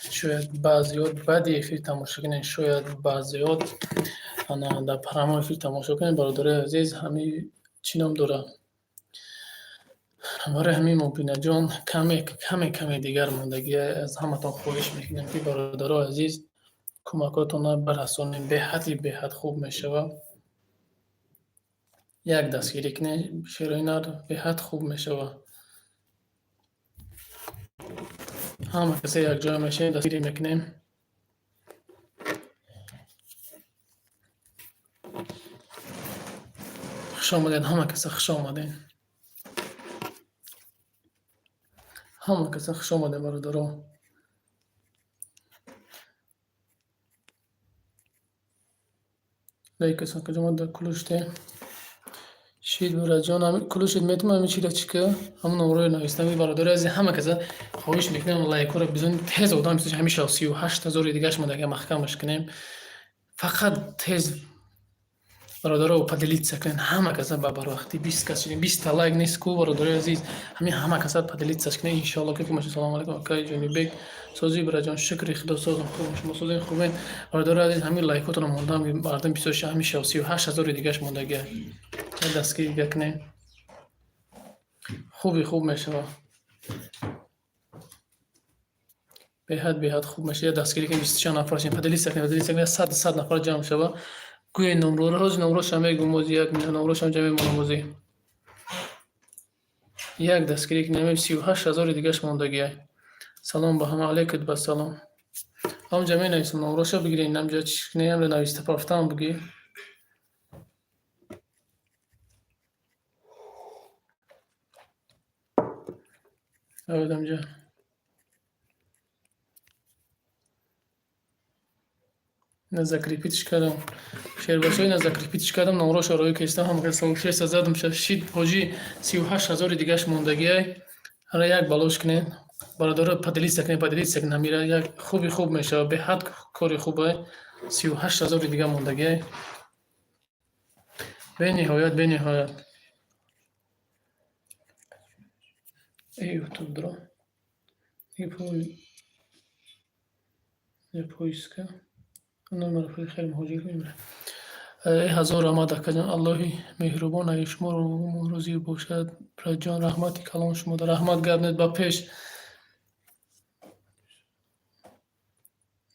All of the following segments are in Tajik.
Шояд баъзеҳо баъди эфир тамошо кунед, шояд баъзеҳо ана дар прямой эфир тамошо кунед. Бародарои азиз, ҳамин чӣ ном дорад? Барои ҳамин Мубинаҷон каме каме каме дигар мондагӣ, аз ҳаматон хоҳиш мекунем, ки бародарои азиз, кӯмакотонро барасонем. Беҳади беҳад хуб мешавад. Як дастгирӣ кунед, шерои нар беҳад хуб мешавад. Ҳама касе якҷоя мешавем, дастгирӣ мекунем. Хуш омадед, ҳама каса хуш омадед. Ҳама каса хуш омадед, бародаро. Лайкасан каҷо дар кулуште. Шид бураҷон, ҳамин кулушит метавонам ҳамин чира чӣ ка? Ҳамон номрои навистам, бародари азиз, ҳама каса хоҳиш мекунам, лайкҳоро бизанед, тез одам бисоз, ҳамеша 38 ҳазори дигаш монда, маҳкамаш кунем. Фақат тез бародаро поделиться кунед, ҳама каса ба барвақтӣ 20 кас шудем, 20-та лайк нест ку, бародарои азиз, ҳамин ҳама каса поделиться кунед, иншоалло ки кумаша. Салому алайкум, акаи Ҷонибек, созӣ бураҷон, шукри Худо, созам, хубам, шумо созед, хубед. Бародарои азиз, ҳамин лайкҳотонро мондам, мардум бисёр ша, ҳамеша 38 ҳазори дигаш мондагиа. Як дастгирӣ дига кунем. Хуби хуб мешавад. Беҳад беҳад хуб мешавад. Як дастгирӣ кунем, бисту чанд нафар шем, поделиться кунем, поделиться кунем, 100 нафар ҷамъ шавад. Гӯе номроро, ҳозир номрошам мегӯм, ози як номрошам ҷамъ мемонам ози. Як дастгирӣ кунем, 38 ҳазори дигаш мондагиа. Салом ба ҳама, алайкум басалом. Ҳамҷа менависам номроша бигиред, ҳамҷа чӣ кунем, нависта пафтам бигир. Амҷа. На закрепить ш кардам. Шербачаи на закрепить ш кардам, номроша роӣ кестам, ҳама кас сообщество задам, шид ҳоҷӣ, 38 ҳазори дигаш мондагиай. Ҳара як балош кунед. Бародаро, поделиться кунед, поделиться кунед, ҳамира як хуби хуб мешавад, беҳад кори хубай. 38 ҳазори дига мондагиай. Бениҳоят, бениҳоят. Э, Ютуб дро. Не поиска. Номер хеле муҳоҷир мемирад. Э, ҳазор раҳмат, акаҷон, Аллоҳи меҳрубон ай шуморо розӣ бошад. Бираҷон, раҳмати калон шумода. Раҳмат, гап нет, ба пеш.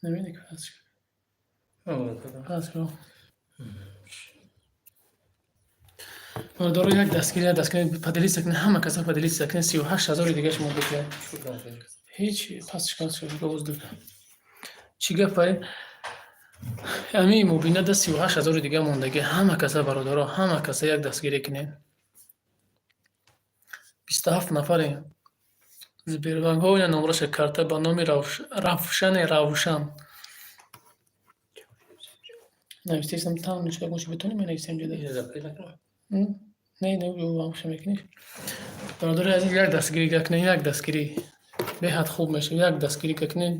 Намедонӣ ки пас пас. Бародаро, як дастгирӣ, як дастгирӣ, поделиться кунед, ҳама каса поделиться кунед, 38 ҳазори дигаш мондагиай. Ҳеҷ пас шикан шуд. Чӣ гапай? Ҳамин мубинада 38 ҳазори дига мондагӣ. Ҳама каса, бародаро, ҳама каса як дастгирӣ кунед. 27 нафарем. Сбербанкҳо ина номраша карта ба номи Равшане Равшан. Навистесам там ничка гӯши битонӣ менависем ҷода. Не, не, ҳамша мекунӣ. Бародари азиз, як дастгирӣ кунед, як дастгирӣ. Беҳад хуб мешавад, як дастгирӣ кунед,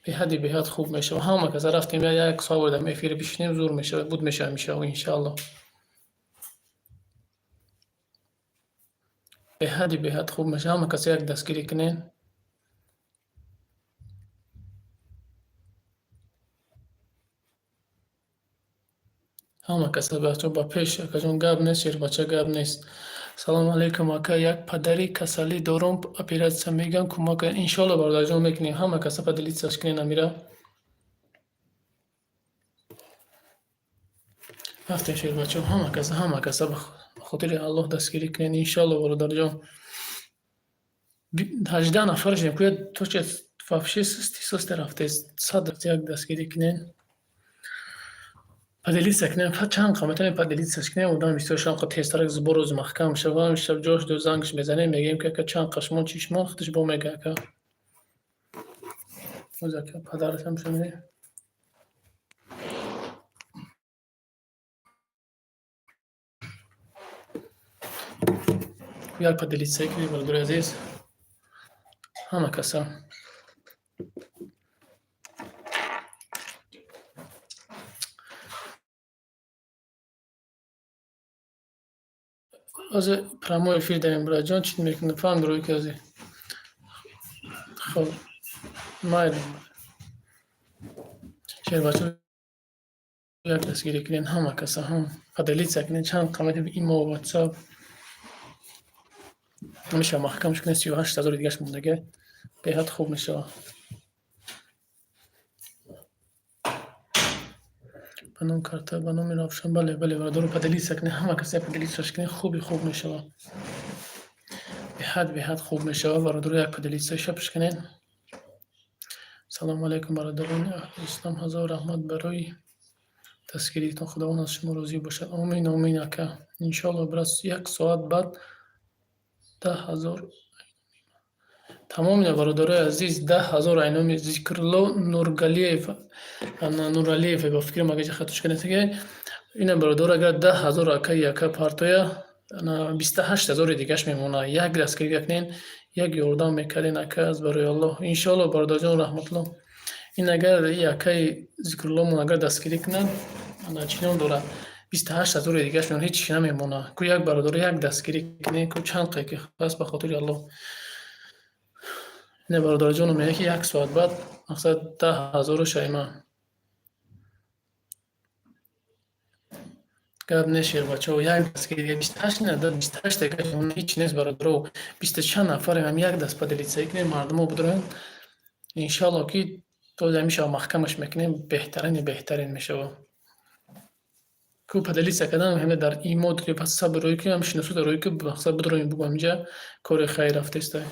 беҳади беҳад хуб мешавад. Ҳама каса рафтем, як соат дар эфир бишинем, зур мешавад, буд мешавад мешавад, иншаалло. Беҳади беҳад хуб мешавад. Ҳама каса як дастгирӣ кунед. Ҳама каса бачаҳо ба пеш, акаҷон, гап нест, шербача, гап нест. Салому алайкум, ака, як падари касалӣ дорум, оператсия мегӯям, кӯмак кунед. Иншоалло, бародарҷон, мекунем. Ҳама каса поделиться ш кунед, амира. Рафтем, шербачаҳо, ҳама каса, ҳама каса ба хотири Аллоҳ дастгирӣ кунед, иншоалло, бародарҷон. 18 нафар шудем, кӯя точка вообще сусти сусте рафтест. Сад як дастгирӣ кунед. Поделиться кунем, чанд қа метавонем поделиться ш кунем, одам бисёр шавқа тезтарак сбор рӯзи маҳкам шава, шаб ҷош ду зангш мезанем, мегӯем ки ака чанд қа шумо чӣ шумо, худаш бо мега ака. Оз ака падарашам шуме. Як поделиться кунем, бародари азиз. Ҳама каса. Ҳозир прямой эфир дарем, бираҷон, чӣ мекунӣ? Фаҳм рӯй ки ҳозир. Хоб, майли. Шербачо, як дастгирӣ кунед ҳама каса, ҳам поделиться кунед чанд қамати имо, ватсап. Мешава маҳкамш кунед, 38 000 дигаш мондага, беҳад хуб мешава. Ба ном карта, ба номи Равшан, бале, бале, бародаро, поделиться кунед, ҳама каса поделиться кунед, хуби хуб мешава. Беҳад, беҳад хуб мешава, бародаро, як поделиться шапш кунед. Салому алайкум, бародарони аҳли ислом, ҳазор раҳмат барои дастгириитон, Худованд аз шумо розӣ бошад. Омин, омин, ака. Иншоалло, брат, як соат баъд 10 000 тамом. Ина, бародарои азиз, 10 000 айноми Зикрулло Нургалиев, Нуралиев, ба фикрам, агар хатош кардем. Ина, бародаро, агар 10 000 акаи яка партоя, 28 000-и дигаш мемонад. Як дастгирӣ кунед, як ёрдам мекарден, ака, аз барои Аллоҳ. Иншоалло, бародарҷон Раҳматулло. Ин агар акаи Зикрулломон агар дастгирӣ кунад, чӣ ном дорад, 28 000-и дигаш мемонад, ҳеҷ чӣ намемонад. Ку як бародаро як дастгирӣ кунед, ку чанд қай ки ҳаст, ба хотири Аллоҳ. Ина, бародарҷоно, мегӯяд, ки як соат баъд, мақсад, 10 000-у шайма. Гап нест, шербачаҳо, як дастгирӣ, 28 на, 28 дигаш ҳеҷ нест, бародаро. Бисту чанд нафарем, як даст поделиться кунем, мардумо бидоранд. Иншоалло, ки то ҳамин шава маҳкамаш мекунем, беҳтарини беҳтарин мешавад. Ку поделиться кардан ҳама дар имо ё ватсап рӯй ки ҳам шиносота рӯй ки, мақсад, бидороем, бугӯ, ҳаминҷа кори хайр рафтестай.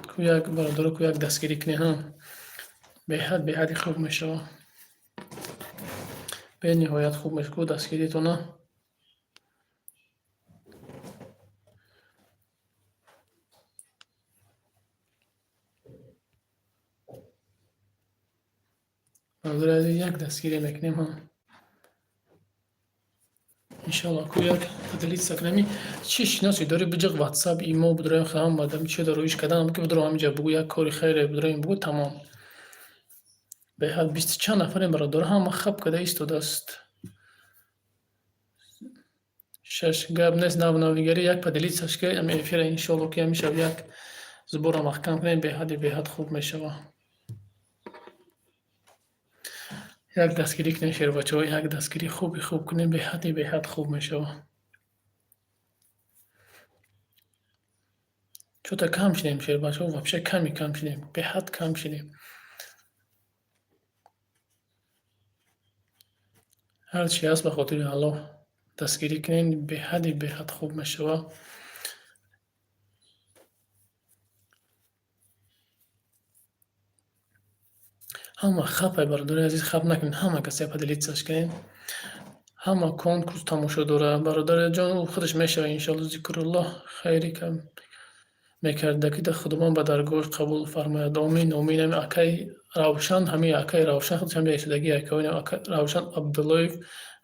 Ку як, бародаро, ку як дастгирӣ кунед, ҳа. Беҳад, беҳади хуб мешавад. Бениҳоят хуб мешавад. Ку дастгиритона. Бародари азиз, як дастгирӣ мекунем, ҳа. Иншоалло, ку як поделиться кунем. Чӣ шиносе дорӣ, биҷиқ ватсап, имо бидороем, ҳам мадам чӣ рӯиш кардан, ки бидором ҳаминҷа бугӯ, як кори хайре бидороем, бугӯ, тамом. Беҳад бисту чанд нафарем, бародаро, ҳама хаб карда истодааст. Шаш гап нест, навнавигарӣ, як поделиться ш ки ҳамин эфира, иншоалло, ки ҳамин шаб як сбор а маҳкам кунем, беҳади беҳад хуб мешавад. Як дастгирӣ кунем, шербачаҳо, як дастгирии хуби хуб кунем, беҳади беҳад хуб мешавад. Чё-то кам шудем, шербачаҳо, вообще ками кам шудем, беҳад кам шудем. Ҳар чи ҳаст, ба хотири Аллоҳ дастгирӣ кунем, беҳади беҳад хуб мешавад. Ҳама хапай, бародарои азиз, хап накунед, ҳама кас як поделиться ш кунед. Ҳама конкурс тамошо дорад. Бародарҷон, ӯ худаш мешавад, иншоалло. Зикруллоҳ хайри кам мекарда, ки Худованд ба даргоҳаш қабул фармояд. Омин, омин. Ҳамин акаи Равшан, ҳамин акаи Равшан худаш ҳам истодагӣ, Равшан Абдуллоев,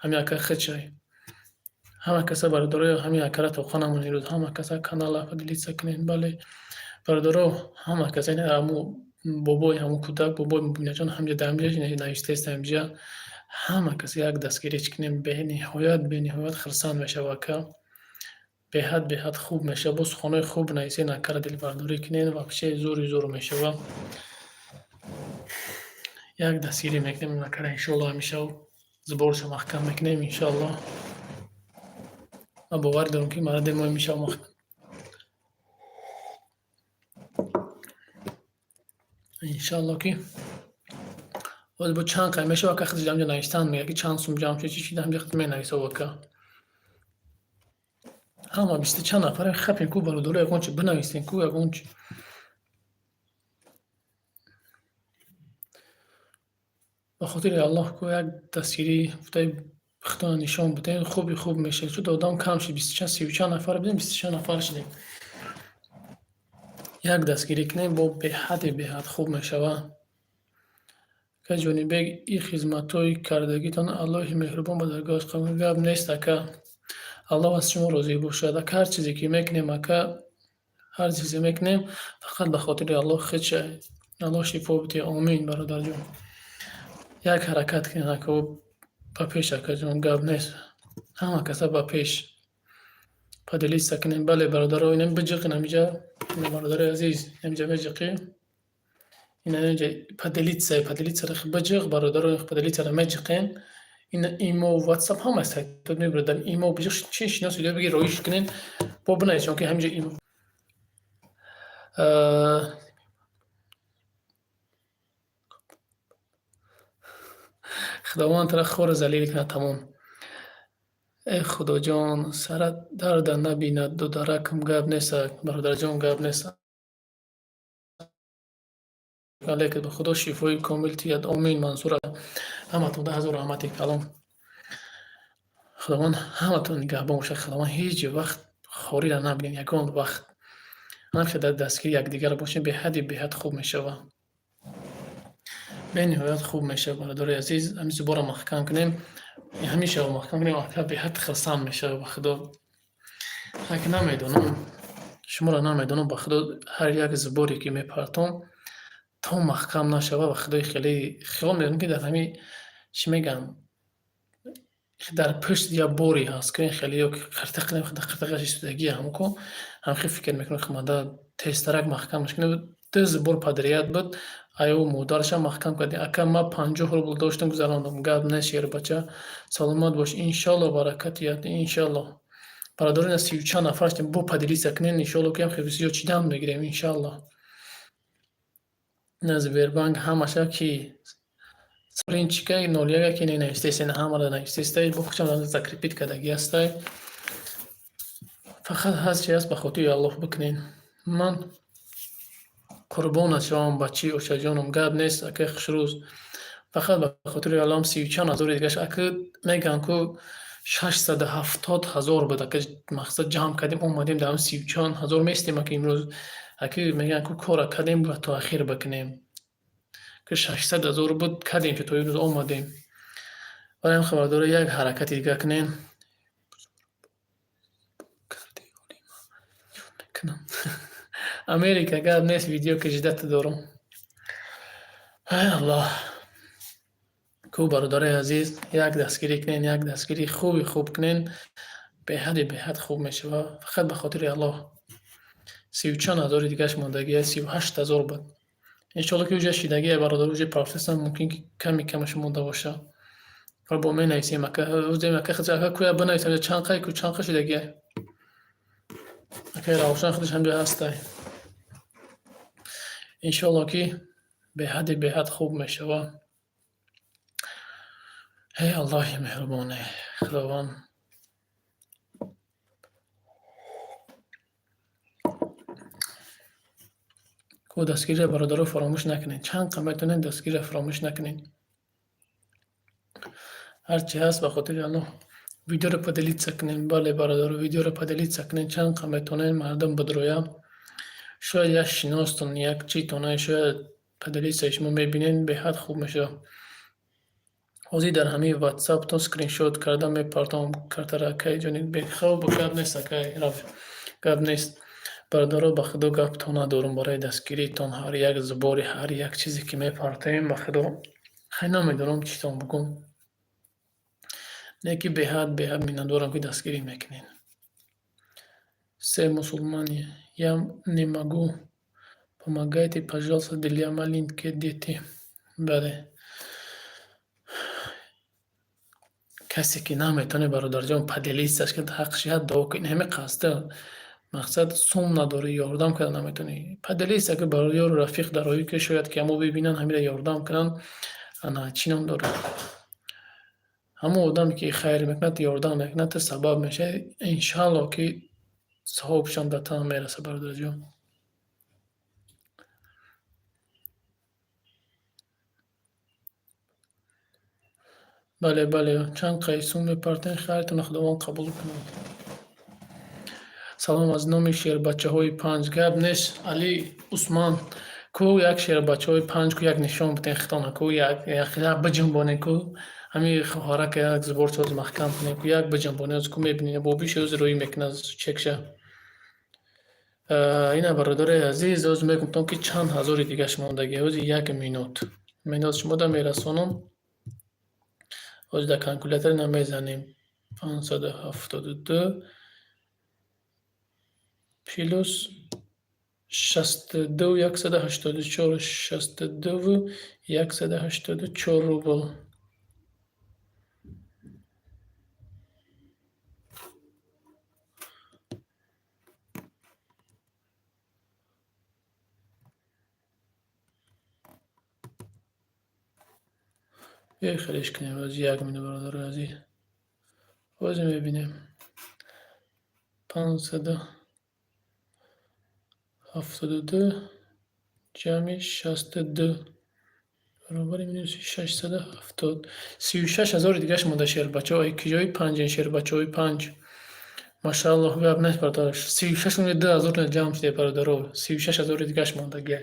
ҳамин акаи худшай. Ҳама каса, бародарои, ҳамин акара тоқа намонед рӯз, ҳама каса канала поделиться кунед. Бале, бародаро, ҳама каса, ина ҳамун бобои ҳамун кӯдак, бобои Мубинаҷон ҳамҷа дар ҳамҷа навиштааст, ҳамҷа ҳама кас як дастгирӣ кунем, бениҳоят, бениҳоят хурсанд мешавад ака. Беҳад, беҳад хуб мешавад. Боз суханҳои хуб нависед, акара дилбардорӣ кунед, вообще зӯри зӯр мешавад. Як дастгирӣ мекунем акара, иншоалло, ҳамин шаб сбор ша маҳкам мекунем, иншоалло. Ман бовар дорам, ки маради мо ҳамин шаб маҳкам. Иншоалло, ки боз бо чанд қай мешавад, ака, худаш ҳамҷа навиштан мегӯяд, ки чанд сум ҷамъ шуд, чӣ чӣ ҳамҷа худ менависад ака. Ҳама бисту чанд нафарем, хапем ку, бародаро, ягон чи бинависем ку, ягон чи. Ба хотири Аллоҳ ку як дастгирӣ гуфтаи худтона нишон бидем, хуби хуб мешавад. Чун одам кам шуд, бисту чанд, сию чанд нафар будем, бисту чанд нафар шудем. Як дастгирӣ кунем, бо беҳади беҳад хуб мешавад. Ака Ҷонибек, ин хизматҳои кардагитон Аллоҳи меҳрубон ба даргоҳаш қабул. Гап нест, ака. Аллоҳ аз шумо розӣ бошад. Ака, ҳар чизе ки мекунем, ака, ҳар чизе мекунем, фақат ба хотири Аллоҳ худша. Аллоҳ шифо бидиҳад. Омин, бародарҷон. Як ҳаракат кунед, ака, ба пеш, акаҷон, гап нест. Ҳама каса ба пеш. Поделиться кунем. Бале, бародаро, инам биҷиқин ҳамиҷа. кунед, бародари азиз. Инҷа меҷиқӣ, инҷа поделиться, поделиться ро биҷиқ, бародаро, поделиться ро меҷиқем. Ин имо, ватсап, ҳама сайтот мебурад. Имо биҷиқ, чи шинос видео биги, роиш кунед, бо бинависем, ки ҳаминҷа имо. Худованд тара хору залил кунад, тамом. Э, Худоҷон, сарат дарда набинад, додаракам, гап нест, бародарҷон, гап нест. Алейка, ба Худо шифои комил тиҳад, омин. Мансура, ҳаматон ҳазор раҳмати калом. Худованд ҳаматон нигаҳбон бошад. Худованд ҳеҷ вақт хориро набинед, ягон вақт. Ҳамхел дар дастгири якдигар бошем, беҳади беҳад хуб мешавад. Бениҳоят хуб мешавад, бародари азиз. Ҳамин зуборо маҳкам кунем, ҳамин маҳкам кунем, ака, беҳад хурсанд мешавад, ба Худо. Аки намедонам, шуморо намедонам, ба Худо, ҳар як зуборе ки мепартом, то маҳкам нашавад, ба Худои, хеле хиёл мекунам, ки дар ҳамин, чӣ мегӯям, дар пушт як боре ҳаст, ки хеле ё қиртиқ, қиртиқаш истодагӣ ҳамко, ҳамхел фикр мекунам, ки мада тезтарак маҳкамаш кунем. Ду зубор подряд буд, аю модарашам маҳкам кардем. Ака, ман 50 рубл доштам, гузарондам. Гап нест, шербача, саломат бош, иншолло, баракат диҳад, иншолло. Бародаро, ина сию чанд нафар шудем, бо поделиться кунем, иншолло, ки ҳам зиёд чидан мегирем, иншалло. Ина Сбербанк ҳамаша ки принчика нол яка ки навистест, ина ҳамаро навистестай, бо хушам закрепить кардагӣ ҳастай. Фақат ҳаст чи ҳаст, ба хотири Аллоҳ бикунед. Ман қурбонат шавам, бачи очаҷонам, гап нест, акаи хушрӯз. Фақат ба хотири Аллоҳ, сию чанд ҳазори дигаш, ака, мегӯям, ку 670 000 буд, ака, мақсад ҷамъ кардем, омадем, дар сию чанд ҳазор местем, ака, имрӯз. Аки мегӯянд, ку кора кардем, бояд то ахир бикунем. Ки 600 000 буд, кардем, ки то имрӯз омадем. Барои ҳам, хабардоро, як ҳаракати дига кунем. Мекунам. Америка, гап нест, видео ки ждать дорам. Ай Аллоҳ. Ку, бародарои азиз, як дастгирӣ кунен, як дастгирии хуби хуб кунен, беҳади беҳад хуб мешавад. Фақат ба хотири Аллоҳ. Сию чанд ҳазори дигаш мондагия, 38 000 буд. Иншоалло, ки уже шидагия, бародар, уже процессам мумкин, ки ками камаш монда бошад. Бо менависем, ака, ака, ака, куя бинависем, чанд қай ку, чанд қа шидагия. Акаи Равшан худаш ҳамҷо ҳастай. Иншоалло, ки беҳади беҳад хуб мешавад. Эй Аллоҳи меҳрубоне, Худованд. Ку, дастгириро, бародаро, фаромӯш накунед. Чанд қа метавонед, дастгириро фаромӯш накунед. Ҳарчи ҳаст, ба хотири Аллоҳ видеоро поделиться кунед. Бале, бародаро, видеоро поделиться кунед, чанд қа метавонед, мардум бидрояд. Шояд як шиностон, як читона, шояд поделиться и шумо мебинед, беҳад хуб мешавад. Ҳозир дар ҳамин ватсаптон скриншот карда мепартом картара, акаи ҷони, бехоб, гап нест, акай, гап нест. Бародаро, ба Худо, гаптон надорам барои дастгиритон, ҳар як зубори, ҳар як чизе ки мепартоем, ба Худо, хай намедонам читон бигӯм. Не ки беҳад беҳад миннатдорам, ки дастгирӣ мекунед. Все мусульмане, я не могу. Помогайте, пожалуйста, для маленькие дети. Бале. Касе ки наметавонад, бародарҷон, поделиться ш кунад, ҳаққаш як дуо кунед. Ҳамин қасда мақсад сум надорӣ, ёрдам карда наметавонӣ. Поделиться ки барои ёру рафиқ дароӣ, ки шояд ки ҳамо бибинанд, ҳамира ёрдам кунанд. Ана чӣ ном дорад? Ҳамон одаме ки хайр мекунад, ёрдам мекунад, ту сабаб мешавӣ, иншаалло, ки савобшам дар тан мерасад, бародарҷон. Бале, бале, чанд қай сум мепартем, хайртонро Худованд қабул кунад. Салом аз номи шербачаҳои панҷ. Гап нест, Али Усман. Ку як шербачаҳои панҷ, ку як нишон биден хитона, ку як биҷунбонед, ку ҳамин хоҳарака як зуборчоз маҳкам кунем, ку як биҷунбонед, ку мебинед, бобиш ӯз рӯй мекунад чекша. Ина, бародари азиз, оз мегуфтам, ки чанд ҳазори дигаш мондагӣ. Ҳози як минут. Минут шумода мерасонам. Ҳозир дар калькулятор ина мезанем. 572 плюс 62 184, 62 184 рубл. Биёй, хелеш кунем. Ози, як минут, бародарои азиз, ози мебинем. 572 ҷамъи 62 баробари минуси 670. 36 ҳазори дигаш монда, шербачаҳо. Ки ҷои панҷен, шербачаҳои панҷ. Машааллоҳ, гап нест, бародар. 36 ду ҳазор ҷамъ шуде, бародаро. 36 ҳазори дигаш мондагия.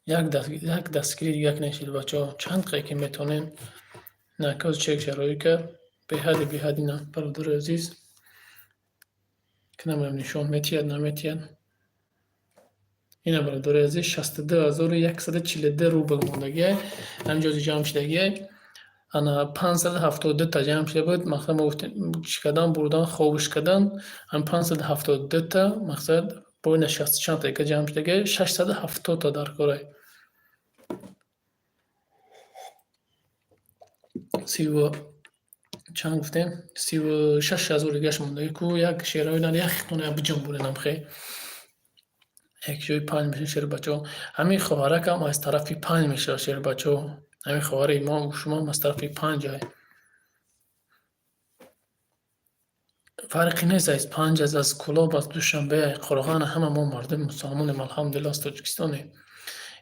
Як дастгири дига кунед, шербачаҳо, чанд қае ки метавонем. Накоз чек шароӣ кард, беҳади беҳади на, бародарои азиз. Намедонам, нишон метиҳад, наметиҳад. Ина, бародарои азиз, 62 142 рубл мондагиай. Ҳаминҷози ҷамъ шудагиай. Ана, 572-та ҷамъ шуда буд. Мақсад, мо гуфтем, чӣ кардан, бурдан, ховиш кардан. Ҳам 572-та, мақсад, бо ина шасту чанд та ҷамъ шудагиай, 670-та дар корай. Сиву чанд гуфтем, 36 ҳазор дигаш мондагӣ ку. Як шерои нар, як хитона биҷунбонем, хе як ҷои панҷ мешавад, шербачаҳо. Ҳамин хоҳаракам аз тарафи панҷ мешавад, шербачаҳо. Ҳамин хоҳари мо, шумоам аз тарафи панҷ ай. Фарқи нест, аз панҷ, аз Кӯлоб, аз Душанбе, Қурғана, ҳама мо мардуми мусалмонем, алҳамдулилло, аз Тоҷикистонем.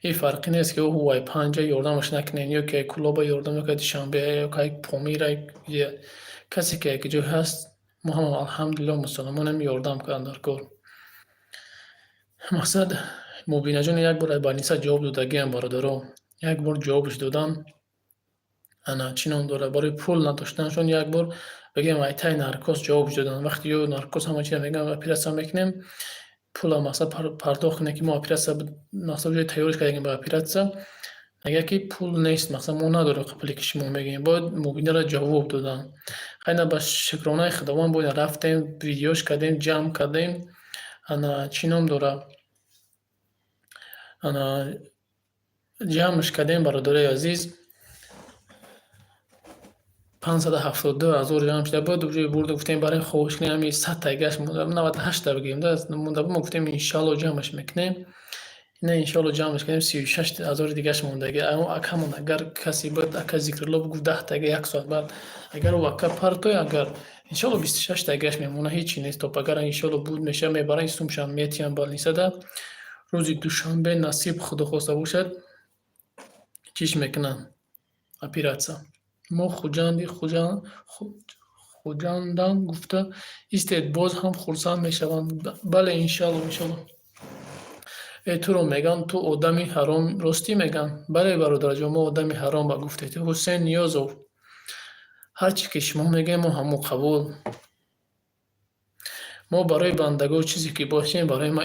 Ин фарқи нест, ки ӯ ай панҷа ёрдамаш накунем, ё ки ай Кӯлоба ёрдам, ё ки ай Душанбе, ё ки ай Помир, ай касе ки як ҷой ҳаст, мо ҳама, алҳамдулилло, мусалмонем, ёрдам кунанд дар кор. Мақсад, Мубинаҷон як бор ай больница ҷавоб додагиам, бародаро. Як бор ҷавобш додан. Ана, чӣ ном дорад, барои пул надоштанашон як бор, бигем, ай таи наркоз ҷавобш доданд. Вақте ё наркоз ҳама чиза мегӯям, оператсия мекунем, пула, мақсад, пардохт кунем, ки мо оператсия, мақсад, ҷои тайёриш кардагем ба оператсия, мегӯяд, ки пул нест, мақсад, мо надорем пуле, ки шумо мегӯем. Бояд Мубинаро ҷавоб доданд. Хайна, ба шукронаи Худованд, бояд рафтем, видеош кардем, ҷамъ кардем. Ана, чӣ ном дорад, ана, ҷамъш кардем, бародарои азиз. 572 ҳазор ҷамъ шуда буд. Уже бурда гуфтем, барои хоҳиш кунем, ҳамин 100-та гашт монда, 98-та бигирем да монда буд. Мо гуфтем, иншалло, ҷамъаш мекунем. Ина, иншалло, ҷамъаш кардем, 36 ҳазори дигаш мондаги. Акамон, агар касе буд, ака Зикрулло гуфт, 10-тага як соат баъд агар ӯ ака партой, агар, иншалло, 26-та гашт мемона, ҳечи нест. То агар, иншалло, буд мешава, мебаранд, сумшам метиҳам больницада. Рӯзи душанбе, насиб Худо хоста бошад, чиш мекунанд, оператсия. Мо Хуҷанди Хуҷандам гуфта истед, боз ҳам хурсанд мешаванд. Бале, иншалло, иншалло. Э, туро мегӯянд, ту одами ҳаром, ростӣ мегӯянд? Бале, бародарҷон, мо одами ҳаром, ба гуфтед. Ҳусейн Ниёзов, ҳар чӣ ки шумо мегӯем, мо ҳамо қабул. Мо барои бандагон чизе ки бошем, барои ма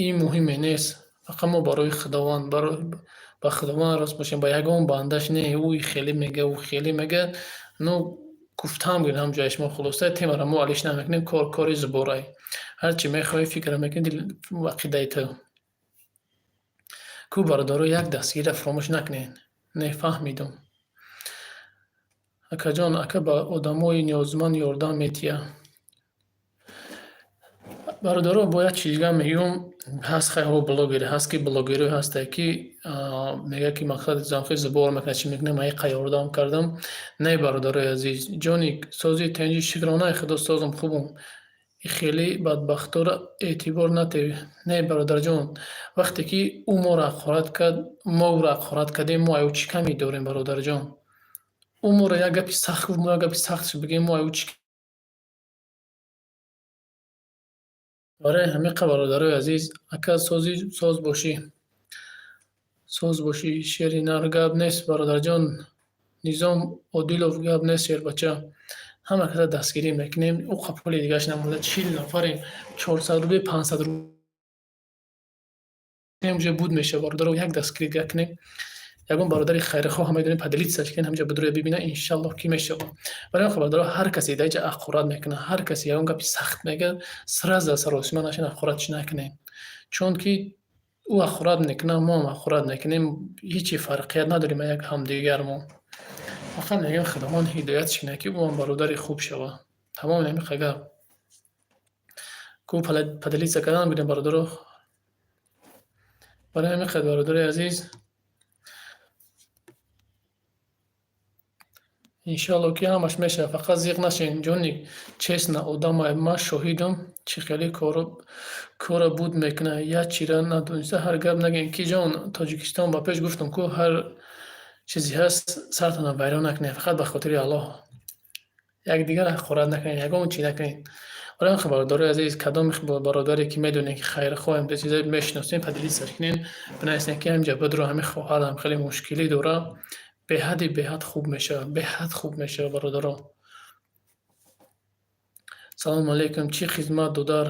ин муҳиме нест. Фақат мо барои Худованд, ба Худованд рост бошем, ба ягон бандаш не. Ӯ хеле мега, ӯ хеле мега, ну гуфтаам гӯем, ҳам ҷояш мо. Хулоса, темаро мо алиш намекунем. Кор кори зуборай, ҳар чӣ мехоҳӣ, фикр мекунӣ, ақидаи ту ку. Бародаро, як дастгирира фаромӯш накунед. Не фаҳмидум, акаҷон. Ака ба одамои ниёзманд ёрдам метиҳа. Бародаро, бо як чизи дигар мегӯям. Ҳаст, хайҳо, блогере ҳаст, ки блогерое ҳастае, ки мегӯяд, ки мақсад замхи зубор мекунад, чӣ мекунад, ман иқа ёрдам кардам. Не, бародарои азиз, ҷони сози, тинҷи, шукронаи Худо, созам, хубум. Хеле бадбахтора эътибор натев. Не, бародарҷон, вақте ки ӯ моро ҳақорат кард, мо ӯро ҳақорат кардем, мо ай ӯ чӣ камӣ дорем, бародарҷон? Ӯ моро як гапи сахт гуфт, мо як гапи сахт бигӯем, мо ай ӯ чӣ? Барои ҳамиқа, бародарои азиз, ака, созӣ, соз бошӣ, соз бошӣ, шери нар, гап нест, бародарҷон. Низом Одилов, гап нест, шербача. Ҳама каса дастгирӣ мекунем. Ӯ пули дигараш намонда, 40 нафарем, 400 рубли, 500 рубли уже буд мешавад. Бародаро, як дастгирӣ дигар кунем. Ягон бародари хайрхоҳ медонем, поделиться кунем, ҳамҷа бидуре бибина, иншаллоҳ, ки мешавад. Барои он бародаро, ҳар касе дар инҷа ҳақорат мекунад, ҳар касе ягон гапи сахт мегӯяд, сразу саросима нашин, ҳақоратш накунем. Чунки ӯ ҳақорат мекунад, моам ҳақорат мекунем, ҳечи фарқият надорем як ҳамдигармон. Фақат мегӯем, Худованд ҳидоятш кунад, ки ӯам бародари хуб шавад. Тамом, ҳамиқа гап. Ку поделиться кардан будем, бародаро. Барои ҳамин қадр, бародарои азиз, иншоалло, ки ҳамаш мешавад, фақат зиқ нашавед. Ҷони, честно, одамай, ман шоҳидам, чӣ хеле кора буд мекунад. Як чира надониста ҳар гап нагӯем, ки ҷон, Тоҷикистон ба пеш. Гуфтам ку, ҳар чизе ҳаст, сартонро вайрон накунед, фақат ба хотири Аллоҳ якдигарро ҳақорат накунед, ягон чӣ накунед. Барои ҳамин, бародарои азиз, кадом бародаре ки медонед, ки хайрхоҳем, чизое мешиносем, поделиться кунед, бинависед, ки ҳаминҷа бидро, ҳамин хоҳарам хеле мушкилӣ дорад. Беҳади беҳад хуб мешавад, беҳад хуб мешавад, бародаро. Салому алайкум, чӣ хизмат, додар?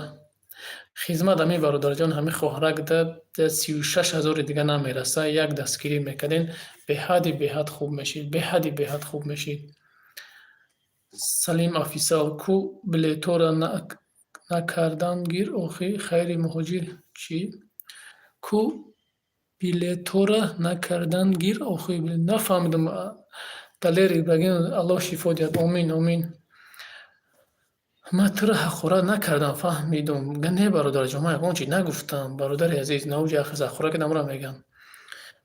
Хизмат ҳамин, бародарҷон, ҳамин хоҳарак 36 000-и дига намераса, як дастгирӣ мекардем, беҳади беҳад хуб мешид, беҳади беҳад хуб мешид. Салим Офисал, ку билетора накардан гир охи, хайри муҳоҷир чӣ? Ку билетора накардан гир охи, нафаҳмидам. Далер Ибрагимов, Аллоҳ шифо диҳад, омин, омин. Ман туро ҳақорат накардам, фаҳмидум. Не, бародарҷон, ман ягон чиз нагуфтам, бародари азиз. Науҷи яхес ҳақорат кардам, амро мегӯям.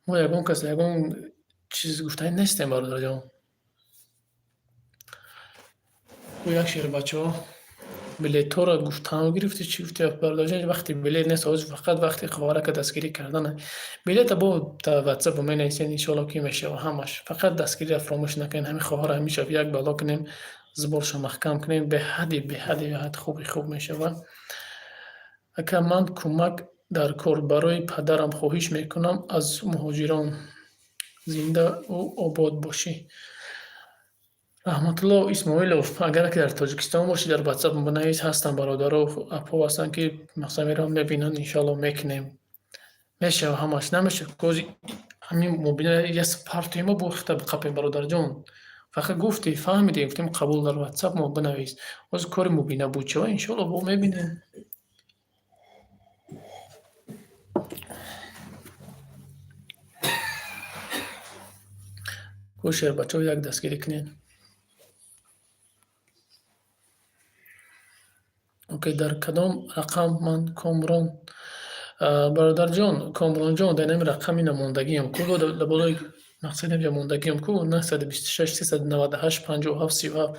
Мо ягон кас ягон чиз гуфтанӣ нестем, бародарҷон. Як шер, бачаҳо, билетҳоро гуфтан гирифтӣ, чӣ гуфтӣ, бародарҷон? Вақти билет нест ҳозир, фақат вақти хоҳарака дастгирӣ кардана. Билета бо дар Ватсап менависед, иншоалло, ки мешава ҳамаш. Фақат дастгириро фаромӯш накунед. Ҳамин хоҳарро ҳамин шаб як бало кунем, сбор ша маҳкам кунем, беҳади беҳади беҳад хуби хуб мешавад. Ака, ман кӯмак дар кор барои падарам, хоҳиш мекунам аз муҳоҷирон. Зиндаву обод бошӣ. Раҳматулло Исмоилов, агар ки дар Тоҷикистон бошӣ, дар Ватсап бинавис, ҳастанд бародаро, апо ҳастанд, ки мақсад мераванд, мебинанд, иншоалло, мекунем. Мешава ҳамаш, намешава, кози ҳамин мобина яс партои мо бо хита қапем, бародарҷон. Фақат гуфтӣ, фаҳмидем, гуфтем қабул, дар Ватсап мо бинавис. Ҳозир кори мубина буд чава, иншоалло, бо мебинем. Хӯш, бачаҳо, як дастгирӣ кунед. Окей, дар кадом рақам ман Комрон? Бародарҷон, Комронҷон, дар инами рақами намондагиам ку, дар болои мақсади ҳамҷа мондагиам ку, 926 398 57 37,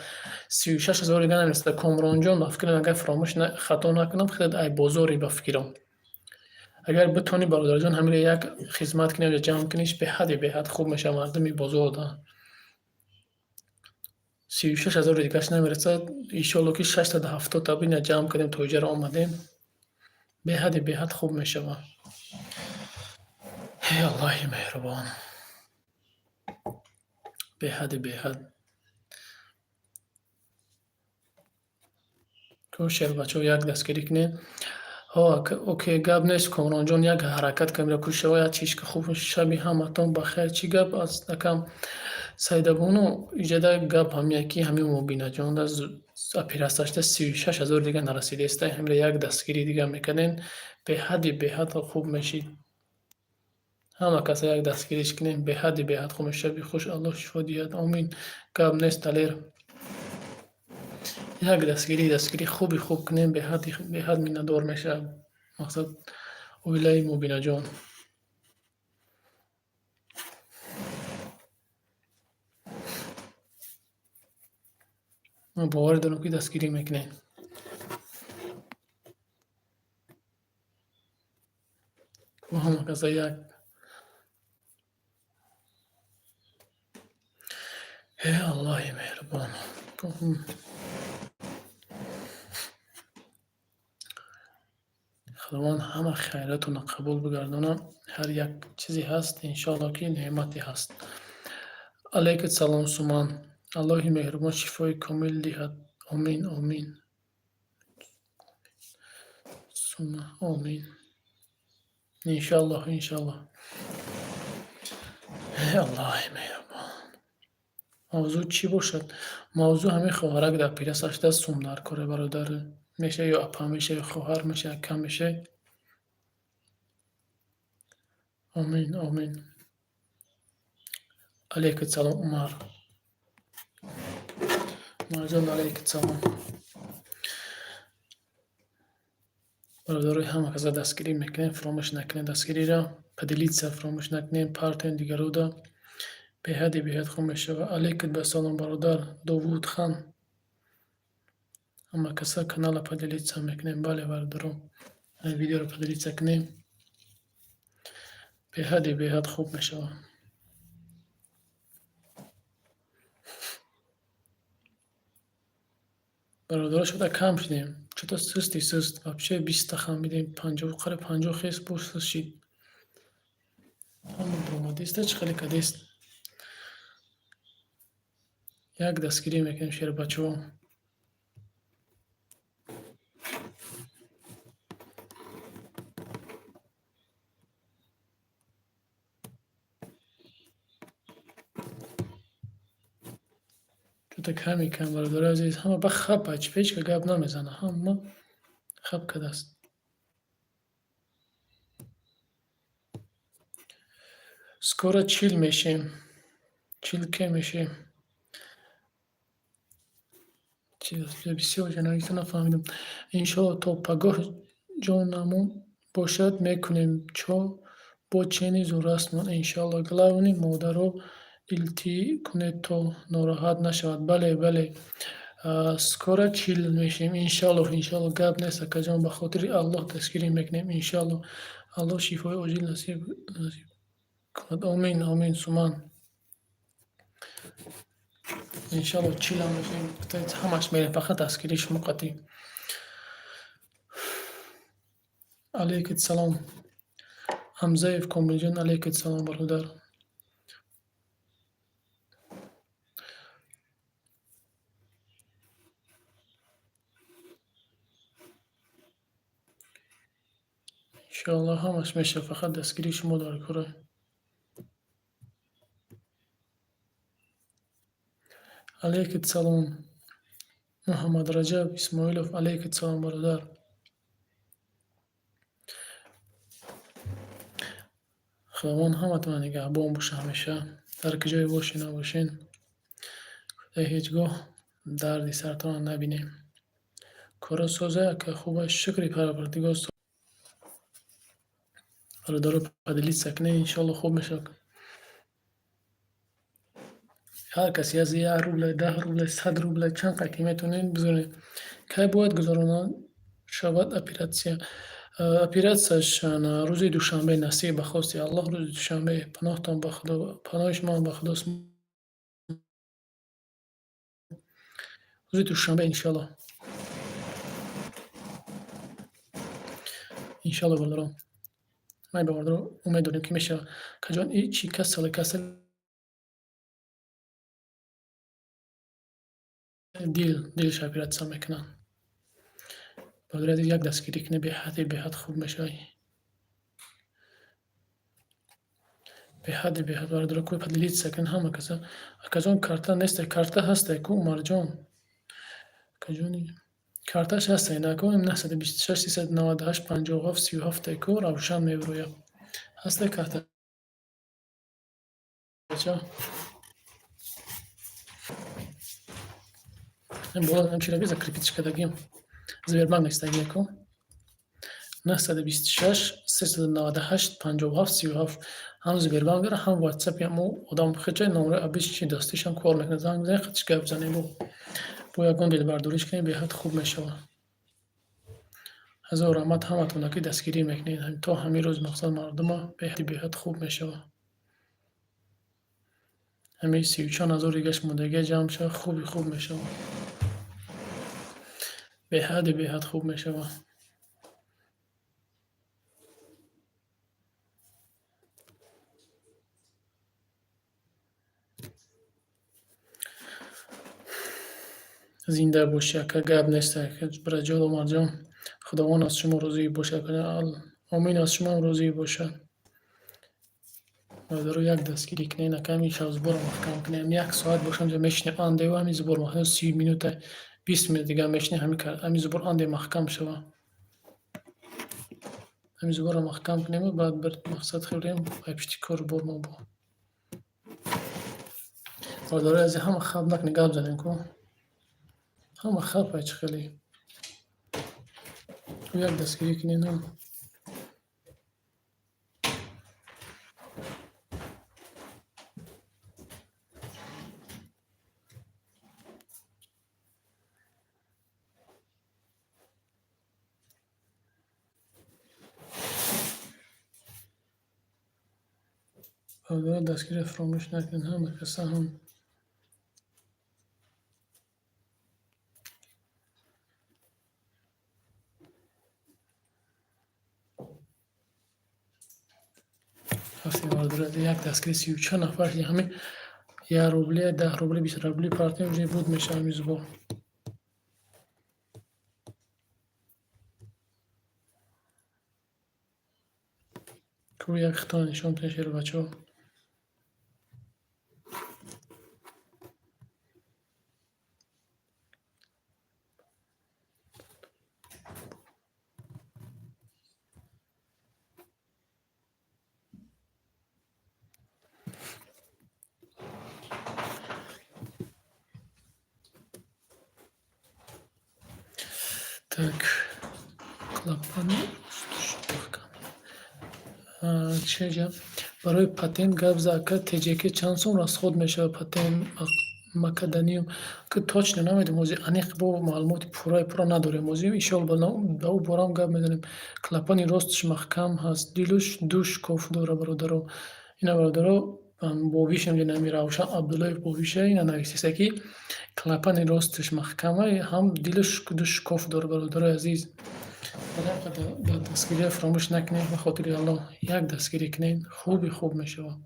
36 000 дига намерасад. Комронҷон, ба фикрам, агар фаромӯш хато накунам, хеле ай бозорӣ, ба фикрам. Агар битонӣ, бародарҷон, ҳамиро як хизмат кунӣ, ҷамъ куниш, беҳади беҳад хуб мешавад мардуми бозорда. 36 000-и дигаш намерасад, иншоалло, ки 670 та бина ҷамъ кардем, то иҷаро омадем, беҳади беҳад хуб мешавад. Эй Аллоҳи меҳрубон, беҳади беҳад. Кӯшед, бачаҳо, як дастгирӣ кунед. Окей, гап нест, Комронҷон, як ҳаракат кунем, кӯшиш шава, як чиз хуб. Шаби ҳаматон бахайр. Чӣ гап аст, акам Саидабону? Иҷода гап ҳамия, ки ҳамин Мубинаҷон оператсияшда 36 000 дига нарасидааста. Ҳамира як дастгирӣ дига мекардем, беҳади беҳад хуб мешид. Ҳама каса як дастгириш кунем, беҳади беҳад хуб мешид. Шаби хуш, Аллоҳ шифо диҳад, омин. Гап нест, Далер. Як дастгирӣ хуби хуб кунем, беҳади беҳад миннатдор мешавад, мақсад, оилаи Мубинаҷон. Ман боварӣ дорам, ки дастгирӣ мекунед. Ҳама каса як. Э Аллоҳи меҳрубон. Худованд ҳама хайратонро қабул бигардонад. Ҳар як чизе ҳаст, иншоалло, ки неъмате ҳаст. Алайкум салом, Суман. Аллоҳи меҳрубон шифои комил диҳад. Омин, омин. Сума, омин. Иншоаллоҳ, иншоаллоҳ. Э Аллоҳи меҳрубон. Мавзӯъ чӣ бошад? Мавзӯъ ҳамин хоҳарак дар пирасашда сум дар коре, бародар. Меша ё апа меша, ё хоҳар меша, ака меша. Омин, омин. Алейкум салом, Умар. Умарҷон, алейкум салом. Бародарои, ҳама каса дастгирӣ мекунем, фаромӯш накунем дастгириро, поделиться фаромӯш накунем, партоем дигаруда. Беҳади беҳад хуб мешавад. Алейкум басалом, бародар Довудхан. Ҳама каса канала поделиться мекунем. Бале, бародаро, видеоро поделиться кунем. Беҳади беҳад хуб мешавад. Бародаро, шуда кам шудем. Чё-то сусти суст. Вообще 20-та хамидем, 50, қариб 50 хес боз суст шид. Ҳама баромадиста, чӣ хеле кадест. Як дастгирӣ мекунем, шербачаҳо. Чё-то ками кам, бародарои азиз, ҳама ба хапа, ҳеҷ ка гап намезана, ҳама хап кардааст. Скоро 40 мешем. 40 ке мешем? Бисёр ҷаноита нафаҳмидам. Иншоалло, то пагоҳ ҷонамон бошад, мекунем чо бо чени зурастмон, иншоалло. Главный, модаро дилтӣ кунед, то нороҳат нашавад. Бале, бале. Скоро 40 мешем, иншоалло, иншоалло, гап нест, акаҷон, ба хотири Аллоҳ дастгирӣ мекунем, иншоалло. Аллоҳ шифои оҷил насиб кунад. Омин, омин, Суман. Иншоалло, 40-ам мешем, ҳамаш мерем, фақат дастгирии шумо қатъӣ. Алейкум салом. Ҳамзаев Комилҷон, алейкум салом, бародар. Иншоалло, ҳамаш мешавад, фақат дастгирии шумо дар кора. Алейкум салом. Муҳаммадраҷаб Исмоилов, алейкум салом, бародар. Худованд ҳаматонро нигаҳбон боша ҳамеша. Дар куҷое бошед, набошед, ҳеҷ гоҳ дарди сартонро набинем. Кора соза, ака, хуб аст, шукри Парвардигор. Бародаро, поделиться кунед, иншоалло, хуб мешавад. Ҳар касе аз 1 рубля, 10 рубля, 100 рубля, чанд қадр ки метавонед, бигзоред. Кай бояд гузаронда шавад оператсия? Оператсияш рӯзи душанбе, насиб, ба хости Аллоҳ, рӯзи душанбе. Паноҳтон ба Худо, паноҳи шумо ба Худост. Рӯзи душанбе, иншоалло. Иншоалло, бародарон. Ман, бародаро, умед дорем, ки мешавад. Акаҷон, и чӣ касале? Касали дил, дилша оператсия мекунанд. Бародари азиз, як дастгирӣ кунед, беҳади беҳад хуб мешавад. Беҳади беҳад, бародаро, ку поделиться кунед ҳама каса. Акаҷон, карта несте, карта ҳасте ку, Умарҷон. Акаҷони, карташ ҳасте, наку 926 398 57 37 ку равшан мебирояд. Ҳасте картача? Боло чиро би закрепить кардагим. Сбербанк нестагие ку. 926 398 57 37, ҳам Сбербанк дора, ҳам Ватсапи ҳамо одам хича номраи абиши дастишам кор мекунад. Занг бизанед, хатиш гап занем, бо ягон дилбардориш кунем, беҳад хуб мешавад. Ҳазор раҳмат ҳаматона, ки дастгирӣ мекунед то ҳамин рӯз, мақсад мардума, беҳади беҳад хуб мешавад. Ҳамин сию чанд ҳазор дигаш мондагия ҷамъ шавад, хуби хуб мешавад. Беҳади беҳад хуб мешавад. Зинда бошӣ, ака, гап нест, бираҷон, Умарҷон. Худованд аз шумо розӣ бошад. Омин, аз шумоам розӣ бошад. Бародаро, як дастгирӣ кунед, ака, ҳамин шабзуборро маҳкам кунем. Як соат бошам ҷо мешинем, андеву ҳамин зубор маҳкам, 30 минута, 20 минут дигар мешинем, ҳамин зубор анде маҳкам шавад. Ҳамин зуборо маҳкам кунему, баъд бір мақсад хӯрем, ай пишти кору бор мо бо. Бародарои азиз, ҳама хаб накунед, гап занем ку. Ҳама хаб ай чӣ хеле. Як дастгирӣ кунем. Бародаро, дастгириро фаромӯш накунед, ҳама каса ҳам. Ҳастем, бародаро, як дастгири 34 нафар шудем. Ҳамин 1 рубли, 10 рубли, 20 рубли партем, уже буд мешавад ҳамин зубо. Ку як хитона нишон диҳед, шербачаҳо. Так, клапани чеҷа барои патент гап за, ака. ТҶК чанд сом расход мешавад, патент макаданиум? Ки точно намедонам, ҳозир аниқ бо маълумоти пурраи пурра надорем ҳозир, иншоалло, ба ӯ борам гап мезанем. Клапани росташ маҳкам ҳаст, дилуш ду шкоф дора, бародаро. Ина, бародаро, бобиш нами Равшан Абдуллоев бобиша ина нависиста, ки клапани росташ маҳкама, ҳам дилуш ду шкоф дора, бародарои азиз. Дастгириро фаромӯш накунед, ба хотири Аллоҳ як дастгирӣ кунед, хуби хуб мешавад.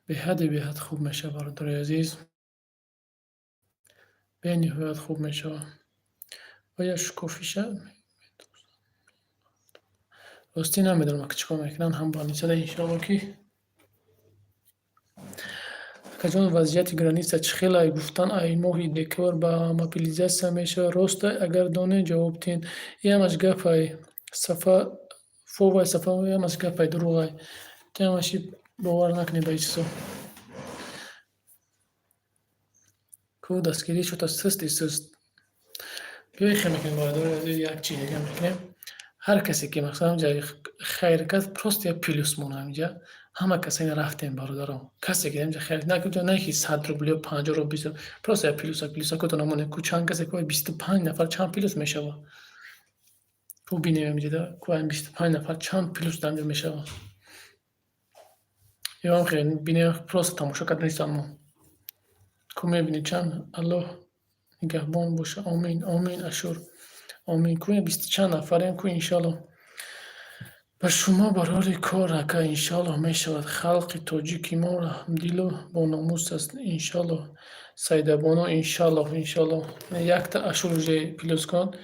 Беҳади беҳад хуб мешавад, бародарои азиз. Бениҳоят хуб мешавад. Ва як шкофиша ростӣ намедонам, ки чӣ кор мекунанд ҳам больницада, иншоалло ки. Акаҷон, вазъияти граница чӣ хел ай? Гуфтан, ай моҳи декабр ба мобилизатсия мешавад, рост ай? Агар донед, ҷавоб диҳед. И ҳамаш гап ай. Сафа фовай сафа, ҳамаш гап ай, дурӯғ ай. Ҳамаши бовар накунед ба ин чизо. Ку дастгирӣ шуда сусти суст. Биёед, хел мекунем, бародарои азиз, як чиз дига мекунем. Ҳар касе ки масалан ҷои хайр кард, просто як плюс монад инҷа. Ҳама каса ина рафтем, бародаро. Касе ки инҷа хайр накард, не ки 100 рубл ё 50 рубл, 20, просто як плюс, плюсакото намонед. Ку чанд касе, ку 25 нафар чанд плюс мешавад? Ку бинем инҷа, ку 25 нафар чанд плюс дар инҷа мешавад? Ё ҳам хел бинем, просто тамошо карда нестам мо. Ку мебинед чанд. Аллоҳ нигаҳбон боша. Омин, омин, Ашур. Омин. Ку бисту чанд нафарем, ку иншоалло. Ба шумо барори кор, ака, иншоалло мешавад. Халқи тоҷики мо раҳмдилу бономус аст, иншоалло. Сайдабоно, иншоалло, иншоалло. Якта Ашур уже плюс кун.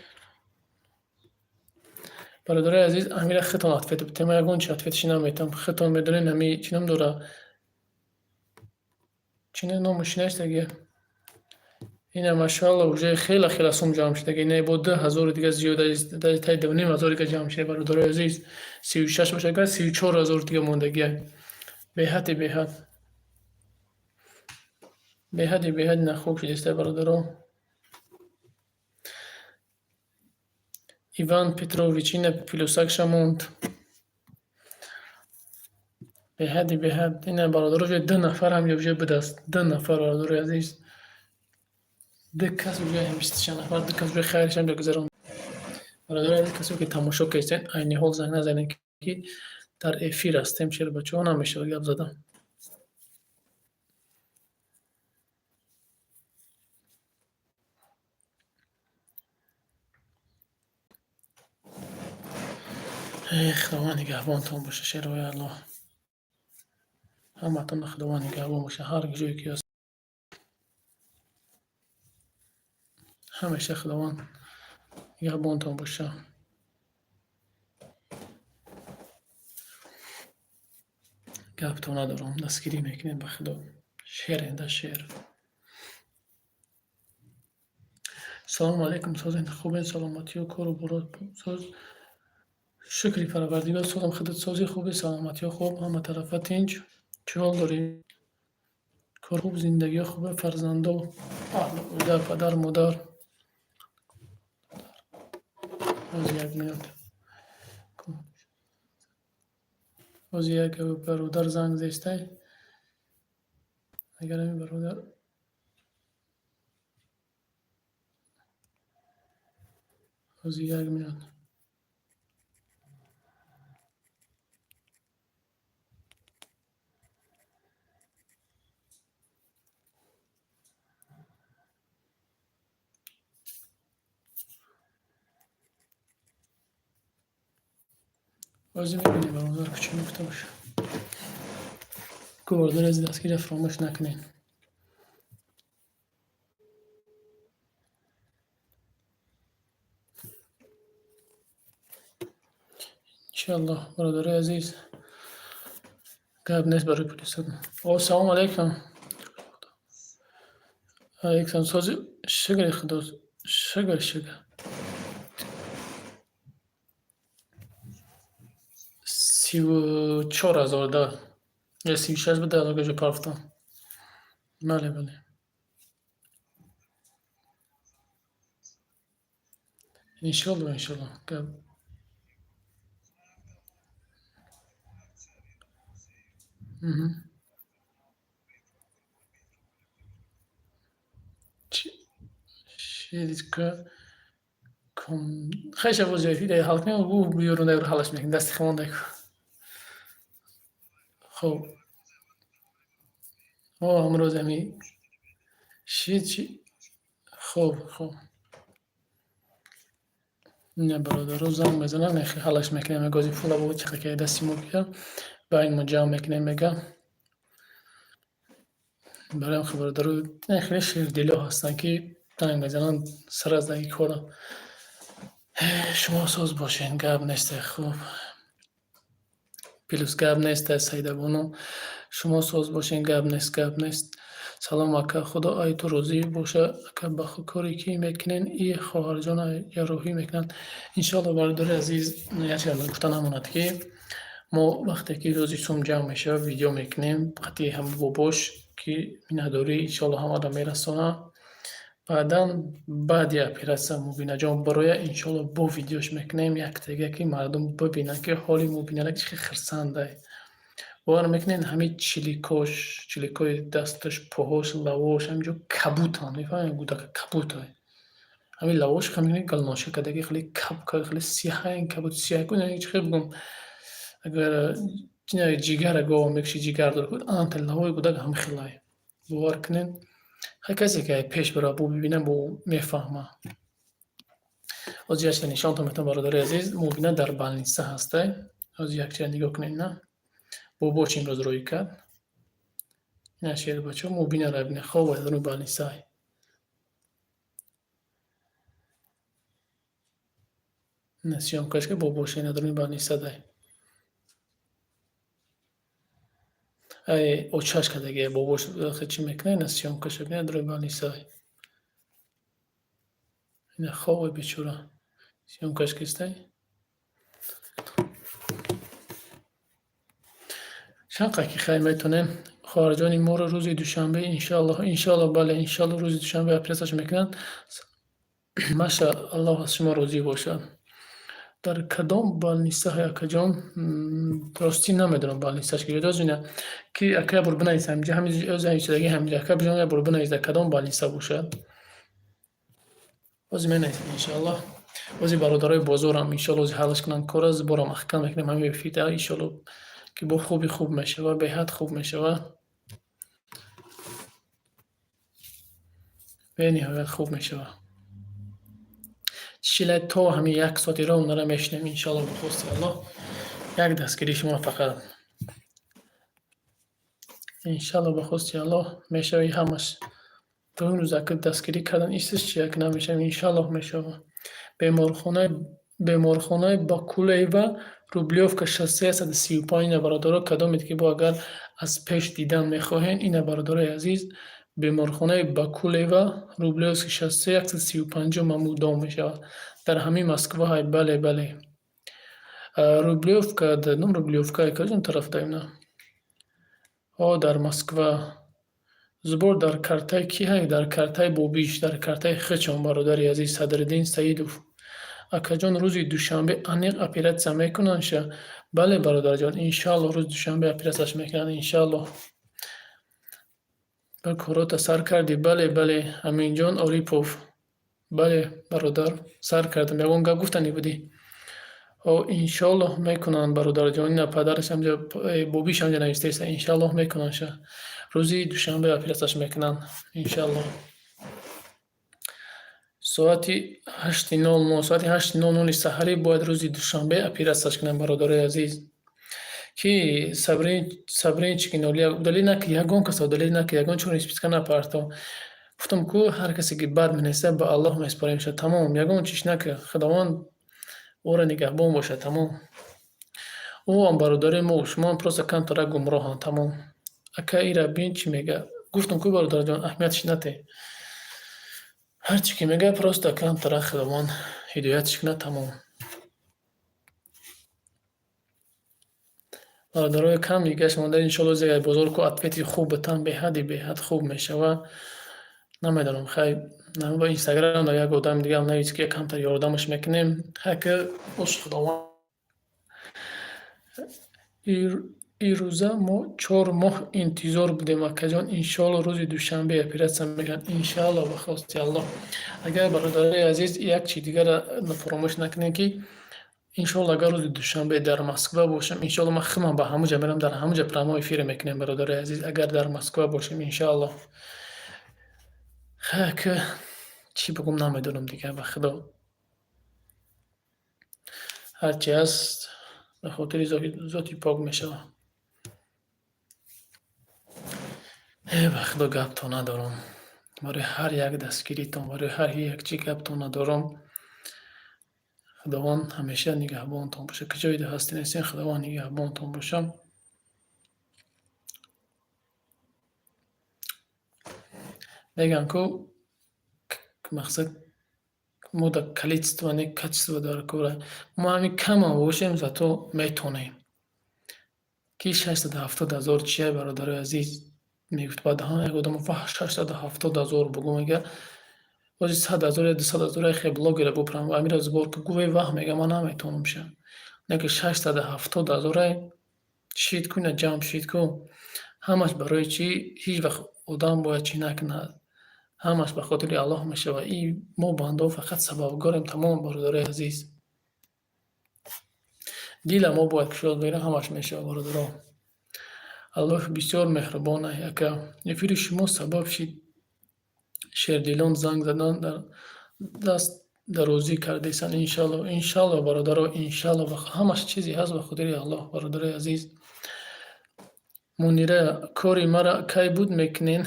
Бародарои азиз, амира худтон ответ бидиҳед. Ман ягон чи ответаши наметавонам. Худтон медонед, ҳами чӣ ном дора? Чӣ номаш навиштагия? Ина, машоалло, уже хеле хеле сум ҷамъ шудагӣ. Ина бо 2000 дига зиёд, таи 2500 дига ҷамъ шуда, бародарои азиз. 36 бошад, 34 000 дига мондагия. Беҳади беҳад. Беҳади беҳад ина хуб шудеста, бародаро. Иван Петрович ина плюсакша монд. Беҳади беҳад. Ина, бародаро, уже ду нафар ҳам уже будаст. Ду нафар, бародарои азиз. Ду кас уже, 26 нафар, ду кас уже хайрашам гузаронд. Бародарои азиз, касе ки тамошо кардед, айни ҳол занг назанед, ки дар эфир ҳастем, шербачаҳо, намешавад гап задан. Э, Худованд нигаҳбонтон боша, шерҳои Аллоҳ. Ҳаматонро Худованд нигаҳбон боша, ҳар ҷое ки ҳаст. Ҳамеша Худованд нигаҳбонтон боша. Гапто надорам, дастгирӣ мекунем, ба Худо. Шер энда шер. Салому алайкум, созен, хубен, саломатиё, кору боро соз? Шукри Парвардигор, созам, худат созӣ, хубӣ, саломатиё хуб, ҳама тарафа тинч. Чӣ ҳол дорӣ? Кор хуб, зиндагиё хубе, фарзандо, аҳлу оила, падар, модар? Ҳозир як минут. Ҳозир як бародар занг зестай. Агар ҳамин бародар ҳозир як минут. Ҳозир мебинем, бародар, чӣ нукта бошад. Ку бародари азиз, дастгирия фаромӯш накунед. Иншаллоҳ, бародарои азиз, гап нест барои пули. О, салому алайкум. Алайкум, сози, шукри Худо, шукр, шукр. 34 000 да ё 36 буд, 10 000 ҷо парафтам. Бале, бале. Иншолло, иншолло. Гап. Ширка хеша боз ҳал кунем, ӯ биёрунда ҳалаш мекунем, дасти химонда. Хуб. О, ҳамроз ҳами шид чи? Хуб, хуб. Не, бародаро занг мезананд, ҳалаш мекунем, мега ози пула бо чӣ ки дасти мо бия, байни мо ҷамъ мекунем, мега. Барои ҳам бародаро хеле ширдило ҳастанд, ки занг мезананд сар аз даги кора. Шумо соз бошед, гап несте, хуб. Плюс гап несте, Саидабону. Шумо соз бошед, гап нест, гап нест. Салом, ака, Худо ай ту розӣ боша, ака, ба коре ки мекунен, и хоҳарҷона ҷарроҳӣ мекунанд. Иншоалло, бародари азиз, як чиз гуфта намонад, ки мо вақте ки рӯзи сум ҷамъ мешавад, видео мекунем қатъи ҳама бобош, ки миннатдорӣ иншоалло ҳамаро мерасонам. Баъдан, баъди оператсия Мубинаҷон бароя, иншоалло, бо видеош мекунем яктага, ки мардум бибинанд, ки ҳоли Мубинара чӣ хел хирсандай. Бовар мекунед, ҳамин чиликош, чиликои дасташ, поҳош, лавош ҳаминҷо кабутанд, мефаҳмед, гудака кабутай. Ҳамин лавош ҳамин галношка кардаги, хеле каб, хеле сиҳа, кабуд сиҳа ку, чӣ хел бигӯм, агар ҷигара гова мекуши, ҷигар дор куд, анта лавои гудак ҳам хелай. Бовар кунед, ҳар касе ки пеш бара бо бибина, бо мефаҳма. Ҳозир як чиза нишонтон метавонам, бародари азиз, Мубина дар больница ҳастай. Ҳозир як чиза нигоҳ кунед, на? Бобоч имрӯз рӯй кард. Ина шербачо, Мубинара бинед, хоб дар больницай. Ина съёмкаш ка бобош ина даруни больница дай. Ай очаш кардагия, бобош чӣ мекунад, ина съёмкаша бинед, даруни больницай. Ина хобе бечора. Съёмкаш кистай. Чанд ки хай метонем, хоҳарҷони моро рӯзи душанбе иншоалло, иншоалло, бале, иншоалло, рӯзи душанбе оператсияш мекунанд. Маша Аллоҳ аз шумо розӣ бошад. Дар кадом больница, акаҷон? Ростӣ намедонам больницаш ки ҷост. Ина ки ака як бор бинавис ҳаминҷа, ҳамин ҳаминҷа, ака биҷон, як бор бинавис, дар кадом больница бошад. Ҳозир менависем, иншоаллоҳ. Ҳозир бародарои бозорам иншоалло ҳозир ҳаллаш кунанд кора, борам маҳкам мекунем ҳамин эфида, иншоалло, ки бо хуби хуб мешавад, беҳад хуб мешавад. Бениҳоят хуб мешавад. Чилай то ҳамин як соати роҳ нара мешинем, иншоалло, ба хости Аллоҳ. Як дастгирии шумо фақат. Иншоалло, ба хости Аллоҳ мешавад ҳамаш. То имрӯз ака дастгирӣ кардан истиш чи як намешавад, иншоаллоҳ мешавад. Беморхонаи Бакулева, Рублёвка шоссе 135. Ина бародаро, кадомед ки бо агар аз пеш дидан мехоҳед, ина, бародарои азиз, Беморхонаи Бакулева, Рублёвский шоссе, 135-ум ҳамун дом мешавад. Дар ҳамин Москва ҳай, бале, бале. Рублёвка, ном Рублёвка, кадом тараф даимна? О, дар Москва. Сбор дар картаи кӣ ҳай? Дар картаи Бобиш, дар картаи хичон, бародари азиз Садриддин Саидов. Акаҷон, рӯзи душанбе аниқ оператсия мекунанд ша? Бале, бародарҷон, иншаалло, рӯзи душанбе оператсияш мекунанд, иншаалло. Ба корота сар кардӣ? Бале, бале, Аминҷон Орипов. Бале, бародар, сар кардам. Ягон гап гуфтанӣ будӣ? О, иншоаллоҳ мекунанд, бародарҷон. Ина падараш ҳамҷа, бобиш ҳамҷа навиштааст. Иншааллоҳ мекунанд ша. Рӯзи душанбе оператсияш мекунанд, иншааллоҳ. Соати 8:00, соати 8:00 саҳарӣ бояд рӯзи душанбе оператсияш кунанд, бародарои азиз. Ки Сабринчики нолия удалить наки, ягон каса удалить наки, ягон чорни списка напарто. Гуфтам ку, ҳар касе ки бад менависад, ба Аллоҳ месупорем ша, тамом, ягон чиш наки, Худованд ӯро нигаҳбон бошад, тамом. Ӯам бародари мо, шумоам просто камтара гумроҳанд, тамом. Ака, ира бин, чӣ мега. Гуфтам ку, бародарҷон, аҳамиятш натеҳ. Ҳар чӣ ки мега, просто камтара Худованд ҳидоятш кунад, тамом. Бародарои кам дигаш монда, иншоалло, зега бозор ку ответи хуб битам, беҳади беҳад хуб мешава. Намедонам, хай, ба Инстаграм дар як одами дигаам навис, ки камтар ёрдамаш мекунем. Хай, ки ош Худованд. Ирӯза мо 4 моҳ интизор будем, акаҷон, иншоалло, рӯзи душанбе оператсия мекунанд, иншаалло, ба хости Аллоҳ. Агар, бародарои азиз, як чи дигарро фаромӯш накунем, ки иншоалло, агар рӯзи душанбе дар Москва бошам, иншоалло, ман худам ба ҳамуҷа мерам, дар ҳамуҷа прямой эфир мекунем, бародарои азиз, агар дар Москва бошем, иншаалло. Хай, ки чӣ бигӯм, намедонам дигар, ба Худо. Ҳарчи ҳаст, ба хотири зоти пок мешавад. Э, ба Худо, гапто надорам. Барои ҳар як дастгиритон, барои ҳар як чӣ гапто надорам. Худованд ҳамеша нигаҳбонтон бошад. Куҷое ҳастед, нестед, Худованд нигаҳбонтон бошад. Мегӯянд ку, мақсад мо дар количество не, качество дар кора. Мо ҳамин камам бошем, зато метонем. Ки 670 000 чия, бародарои азиз? Мегуфт баъдаҳан як одам, ваҳ, 670 000 бугӯ, мега, бози 100 000 ё 200 000 хе блогера бупрам, амира сбор ку, гӯ, ваҳ, мега, ман наметонам ша. Не ки 670 000-ай шид ку, ина ҷамъ шид ку. Ҳамаш барои чӣ? Ҳеҷ вақт одам бояд чӣ накунад. Ҳамаш ба хотири Аллоҳ мешавад. И мо бандаҳо фақат сабабгорем, тамом, бародарои азиз. Дила мо бояд кушод бигирем, ҳамаш мешавад, бародаро. Аллоҳ бисёр меҳрубон ай, ака. Эфири шумо сабаб шид шердилон занг задан, дар даст дарозӣ кардесанд, иншалло, иншалло, бародаро, иншалло, ҳамаш чизе ҳаст ба хотири Аллоҳ, бародарои азиз. Мунира, кори мара кай буд мекунен?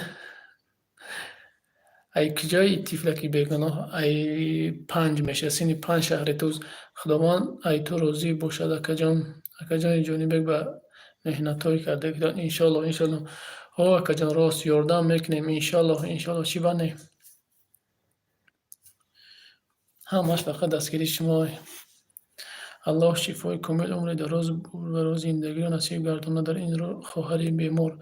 Ай куҷои тифлаки бегуноҳ? Ай 5 мешавад, синни 5, шаҳри Туз. Худованд ай ту розӣ бошад, акаҷон. Акаҷони Ҷонибек, ба меҳнатҳое кардагитон, иншалло, иншалло. О, акаҷон, рост, ёрдам мекунем, иншалло, иншалло, чӣ ба не? Ҳамаш фақат дастгирии шумо. Аллоҳ шифои комил, умри дароз ва зиндагиро насиб гардонад дар ин хоҳари бемор.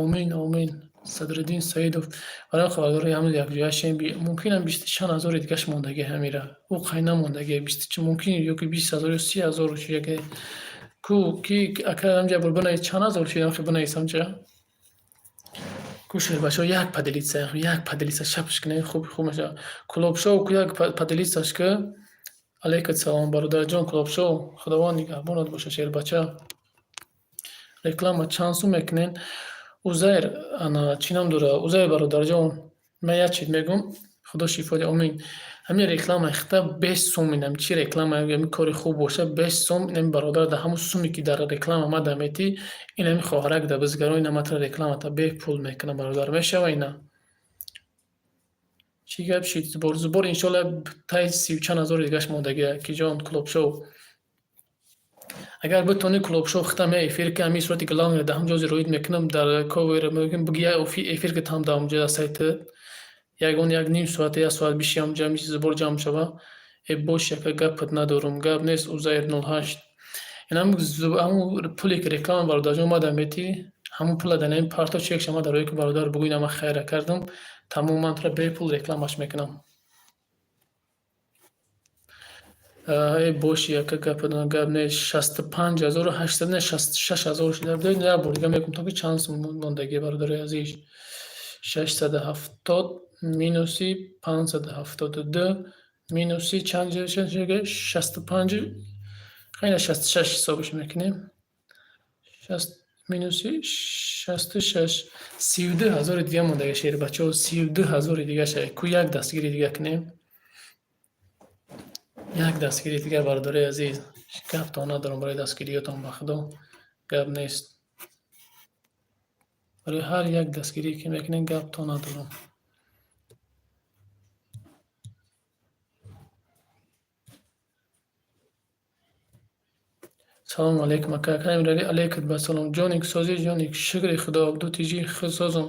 Омин, омин. Садриддин Саидов. Барои хабардори ҳамин якҷоя шем, мумкинам бисту чанд ҳазори дигаш мондагӣ ҳамира. Ӯ қай намондагӣ, бисту мумкин ёки 20 000 ё 30 000 шуяке. Ку ки ака, ҳамҷа бур бинавис, чанд ҳазор шуд, ҳамхе бинавис ҳамҷа. Ку шербачаҳо, як поделиться, як поделиться шапш кунед, хуб хуб мешавад. Кулобшоу ку, як поделиться ш ку. Алейкум салом, бародарҷон Кулобшоу. Худованд нигаҳбонат бошад, шербача. Реклама чанд сум мекунед? Узайр, ана чӣ ном дора? Узайр, бародарҷон, ман як чиз мегӯм, Худо шифо диҳад, омин. Ҳамин рекламаи хита 5 сум, инам чӣ реклама, ҳамин кори хуб боша, 5 сум, инами бародар, дар ҳамун суме ки дар реклама мада метӣ, инами хоҳарак да бизгаро, ина матра рекламата бепул мекунам, бародар, мешава ина? Чӣ гап шид сбор? Сбор, иншоалло, таи сию чанд ҳазори дигаш мондагия, киҷон Кулобшоу. Агар битонӣ, Клубшоу, хитам я эфир ки ҳамин сурати главный дар ҳамҷо ҳозир роид мекунам, дар ковер мегӯям, буги я эфир ки там дар ҳамҷо дар сайтат ягон як ним соата, як соат биши, ҳамҷо ҳамин чиз бор ҷамъ шава. Э бош, яка гапат надорум, гап нест. Узайр 08 ҳамун пуле ки реклама, бародарҷон, омада метӣ, ҳамун пула дар ин парто чек шама дар рое ки бародар бугӯ, ина ман хайра кардам, тамом, ман тура бепул рекламаш мекунам. Э боши, яка гапат гап нест. 65 800, не, 66 000 шуда. Як бор дига мегӯм, то ки чанд сум мондагӣ, бародари азиз. 670 минуси 572 минуси чанд? 65, хайна, 66 ҳисобаш мекунем. Минуси 66, 32 ҳазори дига мондаги, шербачаҳо, 32 ҳазори дига ша. Ку як дастгири дига кунем, як дастгири дига, бародари азиз. Гаптон надорам барои дастгириётон, ба худо, гап нест. Барои ҳар як дастгирие ки мекунем, гаптон надорам. Салому алейкум, ака Акрамиралӣ. Алейкум басалом, ҷоник, созӣ, ҷоник? Шукри худо, дутиҷи созум.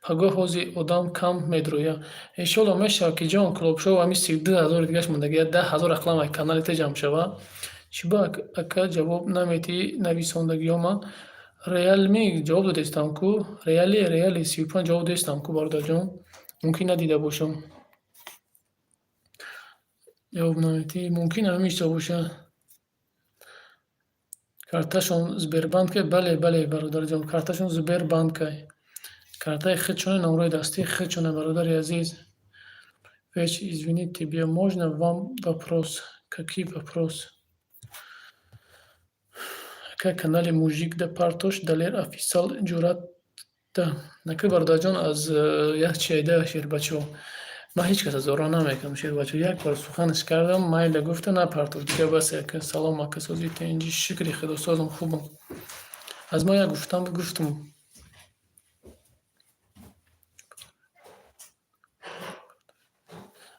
Пагоҳ ҳози одам кам медроя. Иншолло, мешавад ки ҷон Клубшоу, ҳамин 32 ҳазори дигаш мондаги, 10 000 ақлам ай канали та ҷамъ шава. Чӣ ба, ака, ҷавоб наметиҳӣ нависондагиёма? Реалми ҷавоб додестам ку, реали, реали 35 ҷавоб додестам ку, бародарҷон, мумкин надида бошам. Ҷавоб наметиҳӣ, мумкин ҳамин ҳисоб бошад. Карташон Сбербанке? Бале, бале, бародарҷон, карташон Сбербанкай. Картаи худшоне, номрои дастии худшоне, бародари азиз. Веч, извини, тебе можно вам вопрос? Какие вопрос? Ака, канали мужик да партош, Далер офисал ҷуръатда. Нака, бародарҷон, аз як чиайда, шербачо. Ман ҳеҷ каса зора намекунам, шербачо. Як бор суханаш кардам, майла гуфта, напартофт. Дига бас, ака. Салом, ака, созӣ, тинҷӣ? Шукри худо, созам, хубам. Аз мо як гуфтам, гуфтум.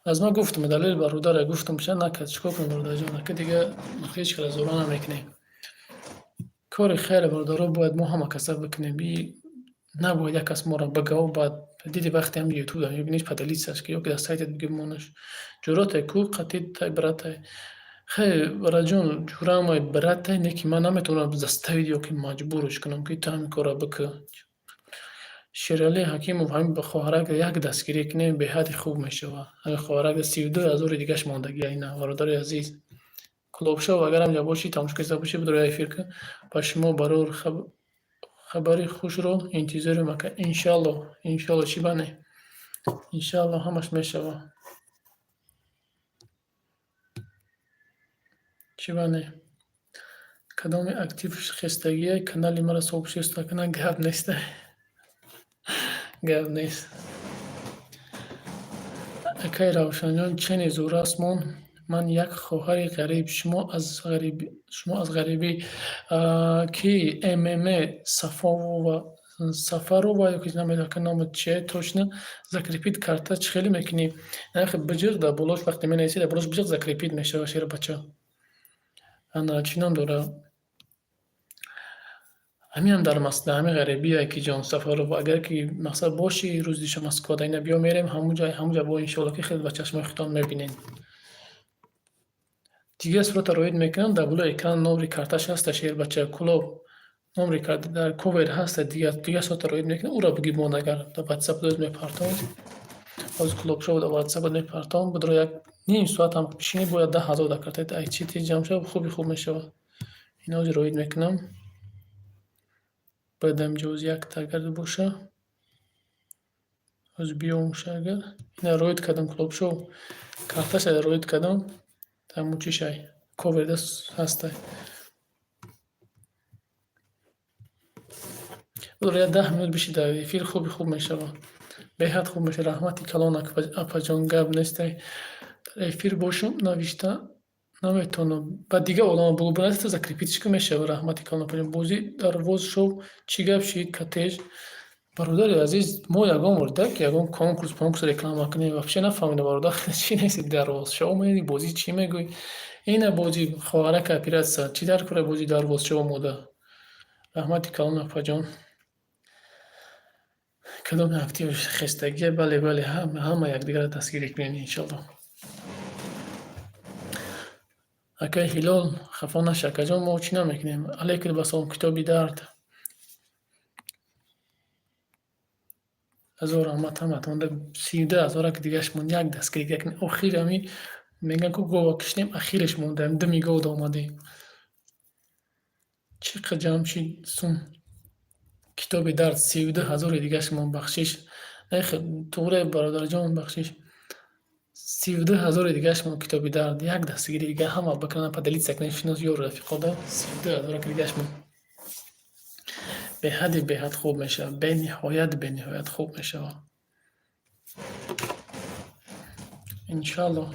Аз ман гуфтум, Далел бародара гуфтум, ша накард. Чӣ кор кунам, бародарҷон? Ака, дига ҳеҷ кара зора намекунем. Кори хайре, бародаро, бояд мо ҳама каса бикунем. И набояд як кас моро бигав, баъд диди вақте ҳам ютуб мебиниш, поделиться ш ки ё ки дар сайтат биги бимонаш. Ҷуръате ку қатъи братай. Хай, бараҷон, ҷурамай братай, не ки ман наметавонам заставить ё ки маҷбурш кунам, ки ту ҳамин корро бикун. Шералӣ Ҳакимов, ҳамин ба хоҳарак як дастгирӣ кунем, беҳади хуб мешавад. Ҳамин хоҳарак 32 ҳазори дигаш мондагӣ ина, бародари азиз. Клубшоу, агар ҳамҷа бошӣ, тамошо карда бошӣ, бидор эфир кун. Ба шумо барор хабари хушро интизорем, ака. Иншалло, иншалло, чӣ ба не? Иншалло, ҳамаш мешавад. Чӣ ба не? Кадоме актив хестагия канали маро сообщество кунад, гап нест. Гап нест. Акай Равшанҷон, чене зӯрасмон? Ман як хоҳари ғариб, шумо аз ғарибӣ. Ки ММ Сафовова, Сафарова ё ки намедонам ка номат чие точно. Закрепить карта чӣ хеле мекунӣ? Нахе, биҷиқ дар болош, вақте менависӣ, дар болош биҷиқ, закрепить мешавад, шербача. Ана чӣ ном дорад? Ҳаминам дар ҳамин ғарибие ки ҷон Сафарова, агар ки мақсад бошӣ, рӯзи диша Москвада ина биё, мерем ҳамунҷа, ҳамунҷа бо иншоалло ки хеле ба чашмои худтон мебинед. Дигар сурата роид мекунам, дар болои экран номри карташ ҳаста, шербача Кулоб, номри карта дар ковер ҳаста, дигар сурата роид мекунам, ӯро биги мон, агар дар ватсап доред, мепартом. Ҳозир Клубшоу дар ватсапат мепартом, бидро як ним соат ҳам бишинӣ, бояд 10 000 дар картаи айчи ти ҷамъ шавад, хуби хуб мешавад. Ина ҳозир роид мекунам. Бояд ҳаминҷо ҳози якта агар боша. Ҳозир биёмуша агар. Ина роид кардам, Клубшоу. Карташа роид кардам. Ҳамун чишай. Коверда ҳастай. Бидор як 10 минут биши дар эфир, хуби хуб мешавад. Беҳад хуб мешавад. Раҳмати калон, апаҷон, гап нестай. Дар эфир бошум, навишта наметавонам. Ба дигар одамо бугӯ, бинависа, закрепить ш ки мешавад. Раҳмати калон, апаҷон. Бозӣ дар воз шоу чӣ гап шид, каттеҷ? Бародари азиз, мо ягон бор ки ягон конкурс понкурс реклама кунем, вообще нафаҳмидам, бародар, чӣ нест, дарвозчао мери, бозӣ чӣ мегӯӣ? Ина бозӣ хоҳарака оператсия, чӣ дар кора бозӣ дарвозчао омода? Раҳмати калон, апаҷон. Кадоме актив хестагия? Бале, бале, ҳама якдигарро дастгирӣ кунем, иншаллоҳ. Акаи Ҳилол, хафо наша, акаҷон, мо чӣ намекунем. Алейкум ассалом, китоби дард. Ҳазор раҳмат ҳаматонда, 32 ҳазораки дигаш монд, як дастгирӣ кунем. Охир ами мегӯян ку гова киштем, ахираш мондаем, думи гов омадем. Чӣ қадр ҷамъ шид сум? Китоби дард 32 ҳазори дигаш монд, бахшиш. Туғре бародарҷон, бахшиш. 32 ҳазори дигаш монд китоби дард. Як дастгирӣ дига ҳама бикунанд, поделиться кунед, шинос, ёру рафиқода, 32 ҳазораки дигаш монд. Беҳади беҳад хуб мешавад, бениҳоят бениҳоят хуб мешавад. Иншаллоҳ.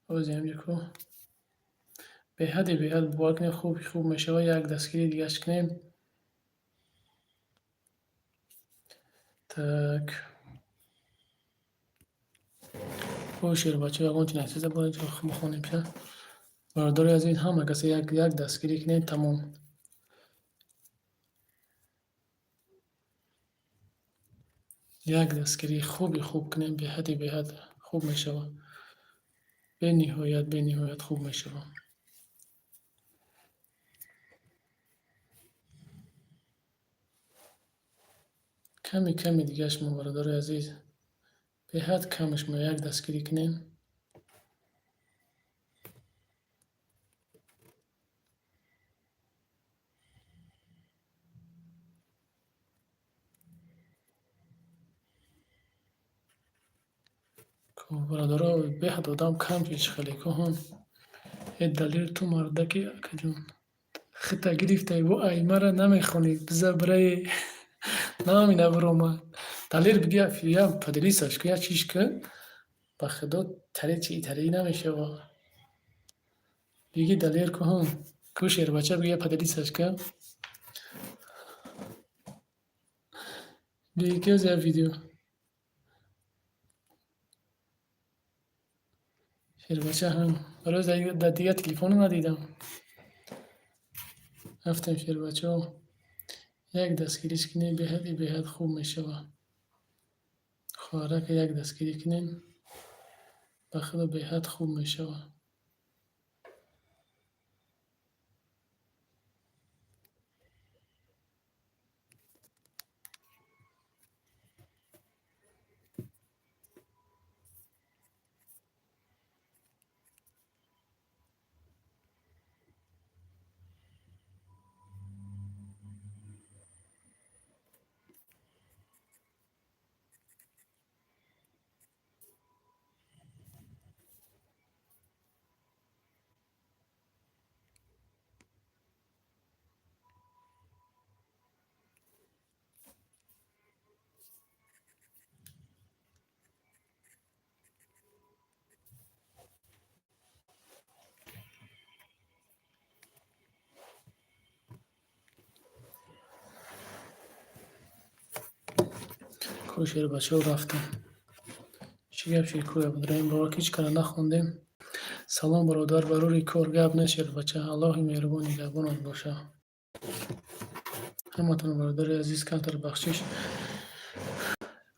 Ҳозир ку беҳади беҳад, бовар кунед, хуб хуб мешавад, як дастгирӣ дигаш кунем. Так. Ой, шербача, ягон чи нависида бояд бихонем ша. Бародари азиз, ҳама касе як як дастгирӣ кунед, тамом. Як дастгирии хуби хуб кунем, беҳади беҳад хуб мешавад. Бениҳоят бениҳоят хуб мешавад. Ками ками дигаш мо, бародари азиз, беҳад камаш мо, як дастгирӣ кунем. Бародаро, беҳад одам кам шид, хеле кӯҳон. Э, Далер, ту мардаки, акаҷон. Хита гирифтай, бо аймара намехонӣ, биза бирае. Намина биромад. Далер, биги я поделиться ш ку, я чиш ку. Ба худо тари чи тари намешава. Биги Далер кӯҳон. Ку шербача, биги я поделиться ш ку. Биги ки я видео. Шербача ҳам. Барои дар дигар телефоно надидам. Рафтем, шербачаҳо. Як дастгириш кунем, беҳади беҳад хуб мешавад. Хоҳарака як дастгирӣ кунем. Ба худо беҳад хуб мешавад. Ку шербачаҳо рафтем. Чӣ гап шид, ку Абдураҳим бобо, ҳеҷ кара нахондем. Салом, бародар, барори кор, гап нест, шербача. Аллоҳи меҳрубон нигаҳбонат боша. Ҳаматон, бародари азиз, камтар бахшиш.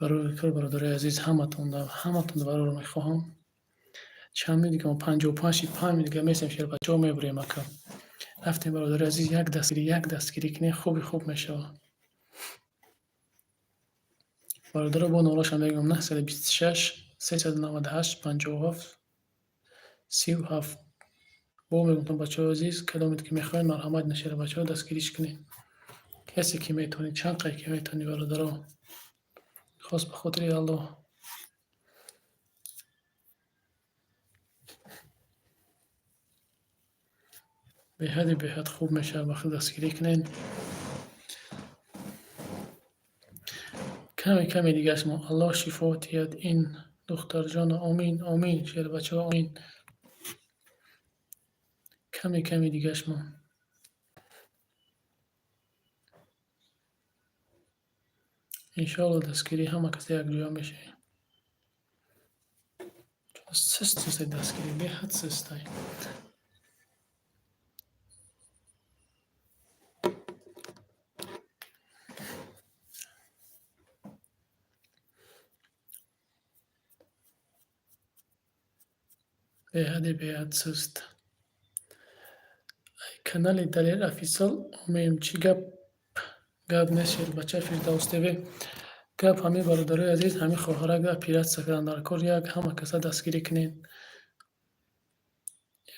Барори кор, бародари азиз, ҳаматон ҳаматон барор мехоҳам. Чанд минут дига, 55 шид, 5 минут дига местем, шербачаҳо, мебурем, ака. Рафтем, бародари азиз, як дастгирӣ кунем, хуби хуб мешавад. Бародаро, бо номраша мегӯям: 926 398 57 37. Бо мегӯям, бачаҳои азиз, кадомед ки мехоҳед, марҳамат, шербачаҳо, дастгириш кунед. Касе ки метавонед, чанд қай ки метавонед, бародаро. Хос ба хотири Аллоҳ. Беҳади беҳад хуб мешавад, ба худ дастгирӣ кунед. Каме каме дигаш мо. Аллоҳ шифо диҳад ин духтарҷона. Омин, омин, шербачаҳо, омин. Каме каме дигаш мо. Иншоалло, дастгирӣ ҳама кас якҷоя мешавем. Суст сустай дастгирӣ, беҳад сустай. Беҳади беҳад суст. Канали Далер Офисиал омем, чӣ гап? Гап нест, шербача Фирдавс ТВ. Гап ҳамин, бародарои азиз, ҳамин хоҳарак оператсия кардан дар кор, як ҳама каса дастгирӣ кунед.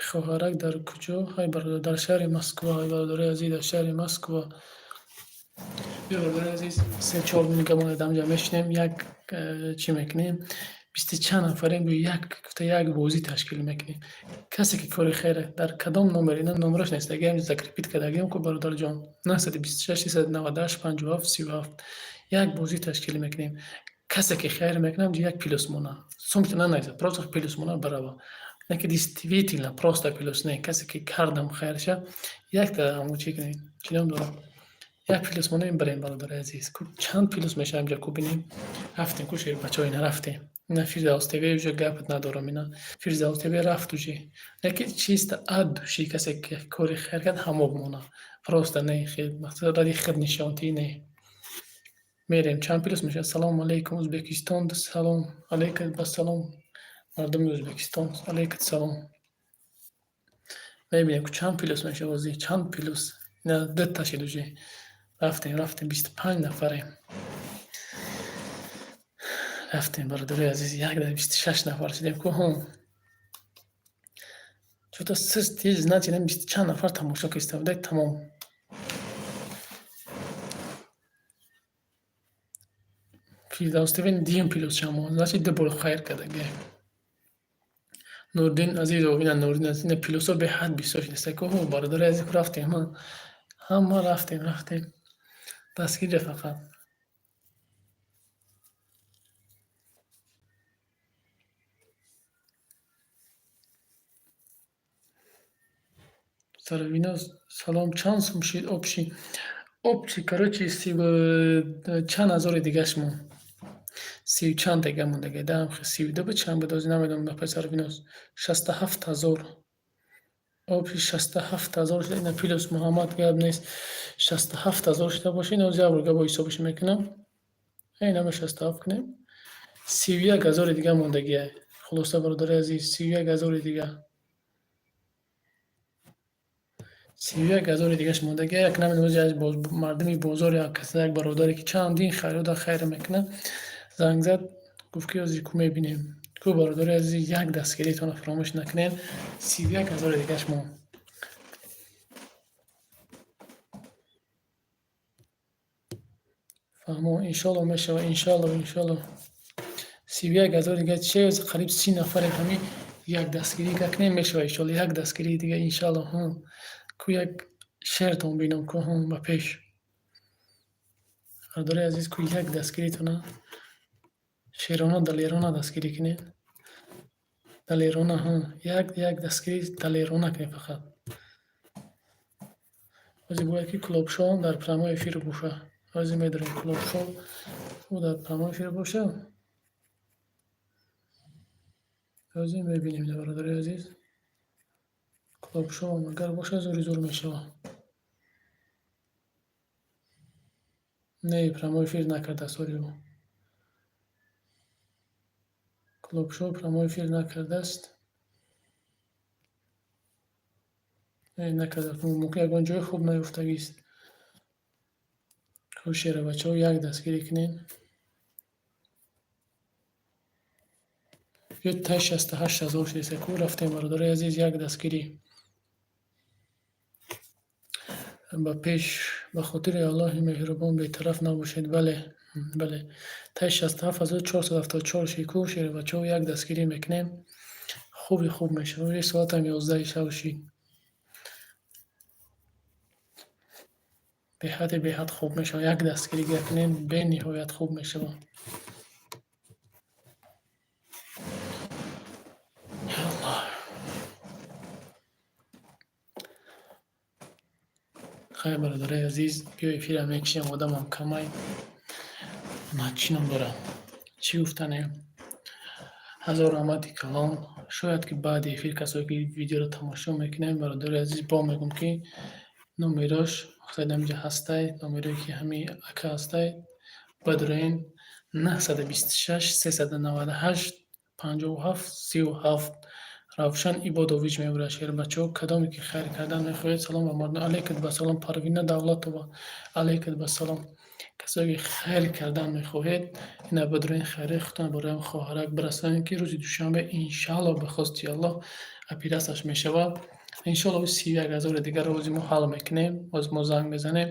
Хоҳарак дар куҷо? Ҳай бародар, дар шаҳри Москва, ҳай бародарои азиз, дар шаҳри Москва. Биё, бародарои азиз, 3-4 минута мо дамҷа мешинем, як чӣ мекунем, бисту чанд нафарем, як гуфта як бозӣ ташкил мекунем. Касе ки кори хайра дар кадом номер, ина номераш нестагиам, закрепить кардагиам ку, бародарҷон, 926 398 57 37. Як бозӣ ташкил мекунем. Касе ки хайр мекунам, як плюс мона. Сумта нанависа, просто плюс мона барава. Не ки действительно просто плюс не, касе ки кардам хайрша, якта ҳамун чӣ кунем, чӣ ном дорам? Як плюс монем, барем, бародари азиз. Ку чанд плюс мешавам ҷа, ку бинем. Рафтем ку, шербачаҳо, ина рафтем. Ина Фирдавс ТВ, уже гапат надорам, ина Фирдавс ТВ рафт уже. Лекин чисто от души касе ки кори хайр кард, ҳамо бимона. Просто не, мақсад ради худ нишонтӣ не. Мерем, чанд плюс мешавад? Салому алейкум, Ӯзбекистон, салом алейкум, басалом, мардуми Ӯзбекистон, алейкум салом. Мебинем, ку чанд плюс мешавад бозӣ, чанд плюс. Ина дута шид уже. Рафтем, рафтем, 25 нафарем. Рафтем, бародарои азиз, як дар 26 нафар шудем ку. Чё-то суст, значит, бисту чанд нафар тамошо киста буда, тамом. Фирдавс ТВ дуюм плюс шамо, значит, ду бор хайр кардагӣ. Нуриддин Азизов, ина Нуриддин Азиз, ина плюсҳо беҳад бисёр шудааст ку, бародарои азиз, ку рафтем, ҳама рафтем, рафтем. Дастгирӣ фақат. Сарвиноз, салом, чанд сум шид общий? Общий, короче, сиву чанд ҳазори дигаш монд. Сиву чанд дега мондагӣ, да, 32 буд, чанд буд, ҳозир намедонам, напай Сарвиноз. 67 000. Общий 67 000 шуда, ина плюс Муҳаммад, гап нест. 67 000 шуда бошад, ина ҳозир як бор бо ҳисобаш мекунам. Инама 67 кунем. 31 ҳазори дига мондагиай. Хулоса, бародари азиз, 31 ҳазори дига. 31 ҳазори дигаш мондагӣ. Як намедонам, аз мардуми бозор як кас, як бародаре ки чандин хайрода хайр мекунад, занг зад, гуфт ки ҳозир ку мебинем. Ку, бародари азиз, як дастгиритонро фаромӯш накунед. 31 ҳазори дигаш монд. Фаҳмо, иншоалло мешавад, иншоалло, иншоалло. 31 ҳазори дига че, қариб 30 нафарем, ҳамин як дастгирӣ кунем, мешавад, иншоалло, як дастгирии дига, иншоалло. Ку як шеъртон бинам ку, ба пеш. Бародари азиз, ку як дастгиритона шерона, далерона дастгирӣ кунед. Далерона, як дастгирӣ далерона кунед фақат. Ҳозир бояд ки Клубшоу дар прямой эфир боша. Ҳозир медорем, Клубшоу дар прямой эфир боша. Ҳозир мебинем, бародари азиз. Клубшоу агар боша, зури зур мешавад. Не, прямой эфир накардааст ҳоли ӯ. Клубшоу прямой эфир накардааст. Не, накардааст. Мумкин ягон ҷои хуб наёфтагист. Ку, шерабачаҳо, як дастгирӣ кунед. Ё таи 68 000 шудааст. Ку рафтем, бародарои азиз, як дастгирӣ. Ба пеш, ба хотири Аллоҳи меҳрубон бетараф набошед. Бале, бале. Таи 67 474 шид. Ку, шерабачаҳо, як дастгирӣ мекунем. Хуби хуб мешавад. Уже соатам 11 шав шид. Беҳади беҳад хуб мешавад. Як дастгирӣ кунем, бениҳоят хуб мешавад. Я Аллоҳ. Хайр, бародарои азиз, биё эфирам мекушем, одамам камай. На, чӣ ном дорад? Чӣ гуфтане? Ҳазор раҳмати калон. Шояд, ки баъди эфир касое, ки видеоро тамошо мекунем, бародари азиз, бо мегӯм, ки номерош мақсад ҳаминҷа ҳастай, номерое, ки ҳами ака ҳастай, бадроен: 926 398 57 37. Равшан Ибодович мебурад, шербачаҳо. Кадоме ки хайр кардан мехоҳед, салом ба мардум. Алайкум басалом, Парвина Давлатова, алайкум басалом. Касое ки хайр кардан мехоҳед, ина бадроен, хайраи худтон бароям хоҳарак бирасонед, ки рӯзи душанбе, иншааллоҳ, ба хости Аллоҳ оператсияш мешавад. Иншоаллоҳ, 31 ҳазори дигарро ози мо ҳал мекунем, оз мо занг мезанем.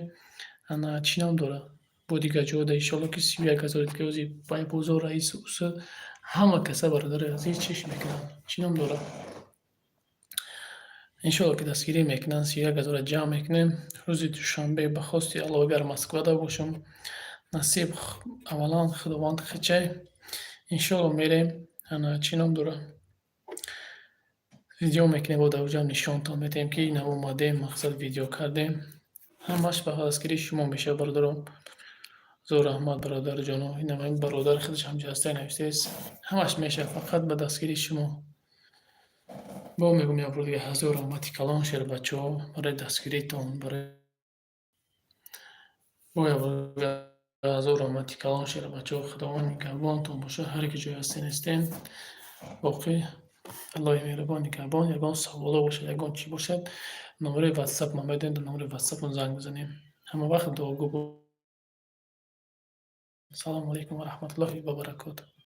Ана, чӣ ном дорад? Бо дигар ҷода, иншоаллоҳ, ки 31 ҳазори дига ози байбозор, раису усу ҳама каса, бародари азиз, чиш мекунанд. Чӣ ном дорад? Иншоаллоҳ, ки дастгирӣ мекунанд, 31 ҳазорро ҷамъ мекунем. Рӯзи душанбе, ба хости Аллоҳ, агар Москвада бошам, насиб, аввалан Худованд хичай, иншоаллоҳ, мерем. Ана, чӣ ном дорад? Видео мекунем, бо дар оҷам нишонтон медиҳем, ки ина омадем, мақсад, видео кардем. Ҳамаш ба дастгирии шумо мешавад, бародарон. Зор раҳмат, бародарҷоно. Ина бародар худаш ҳамҷа ҳастай, навиштааст. Ҳамаш мешавад фақат ба дастгирии шумо. Бо мегӯм як бор дига, ҳазор раҳмати калон, шербачаҳо, барои дастгиритон, барои бо як бор дига ҳазор раҳмати калон, шербачаҳо. Худованд нигаҳбонтон бошад, ҳар ки ҷое ҳастен, ҳастем. Боқӣ Аллоҳи меҳрубон нигаҳбон. Ягон саволо бошад, ягон чӣ бошад, номерои ватсап ман медиҳем, дар номерои ватсапон занг бизанем. Ҳама вақт дуогӯ. Салому алайкум ва раҳматуллоҳи ва баракотуҳ.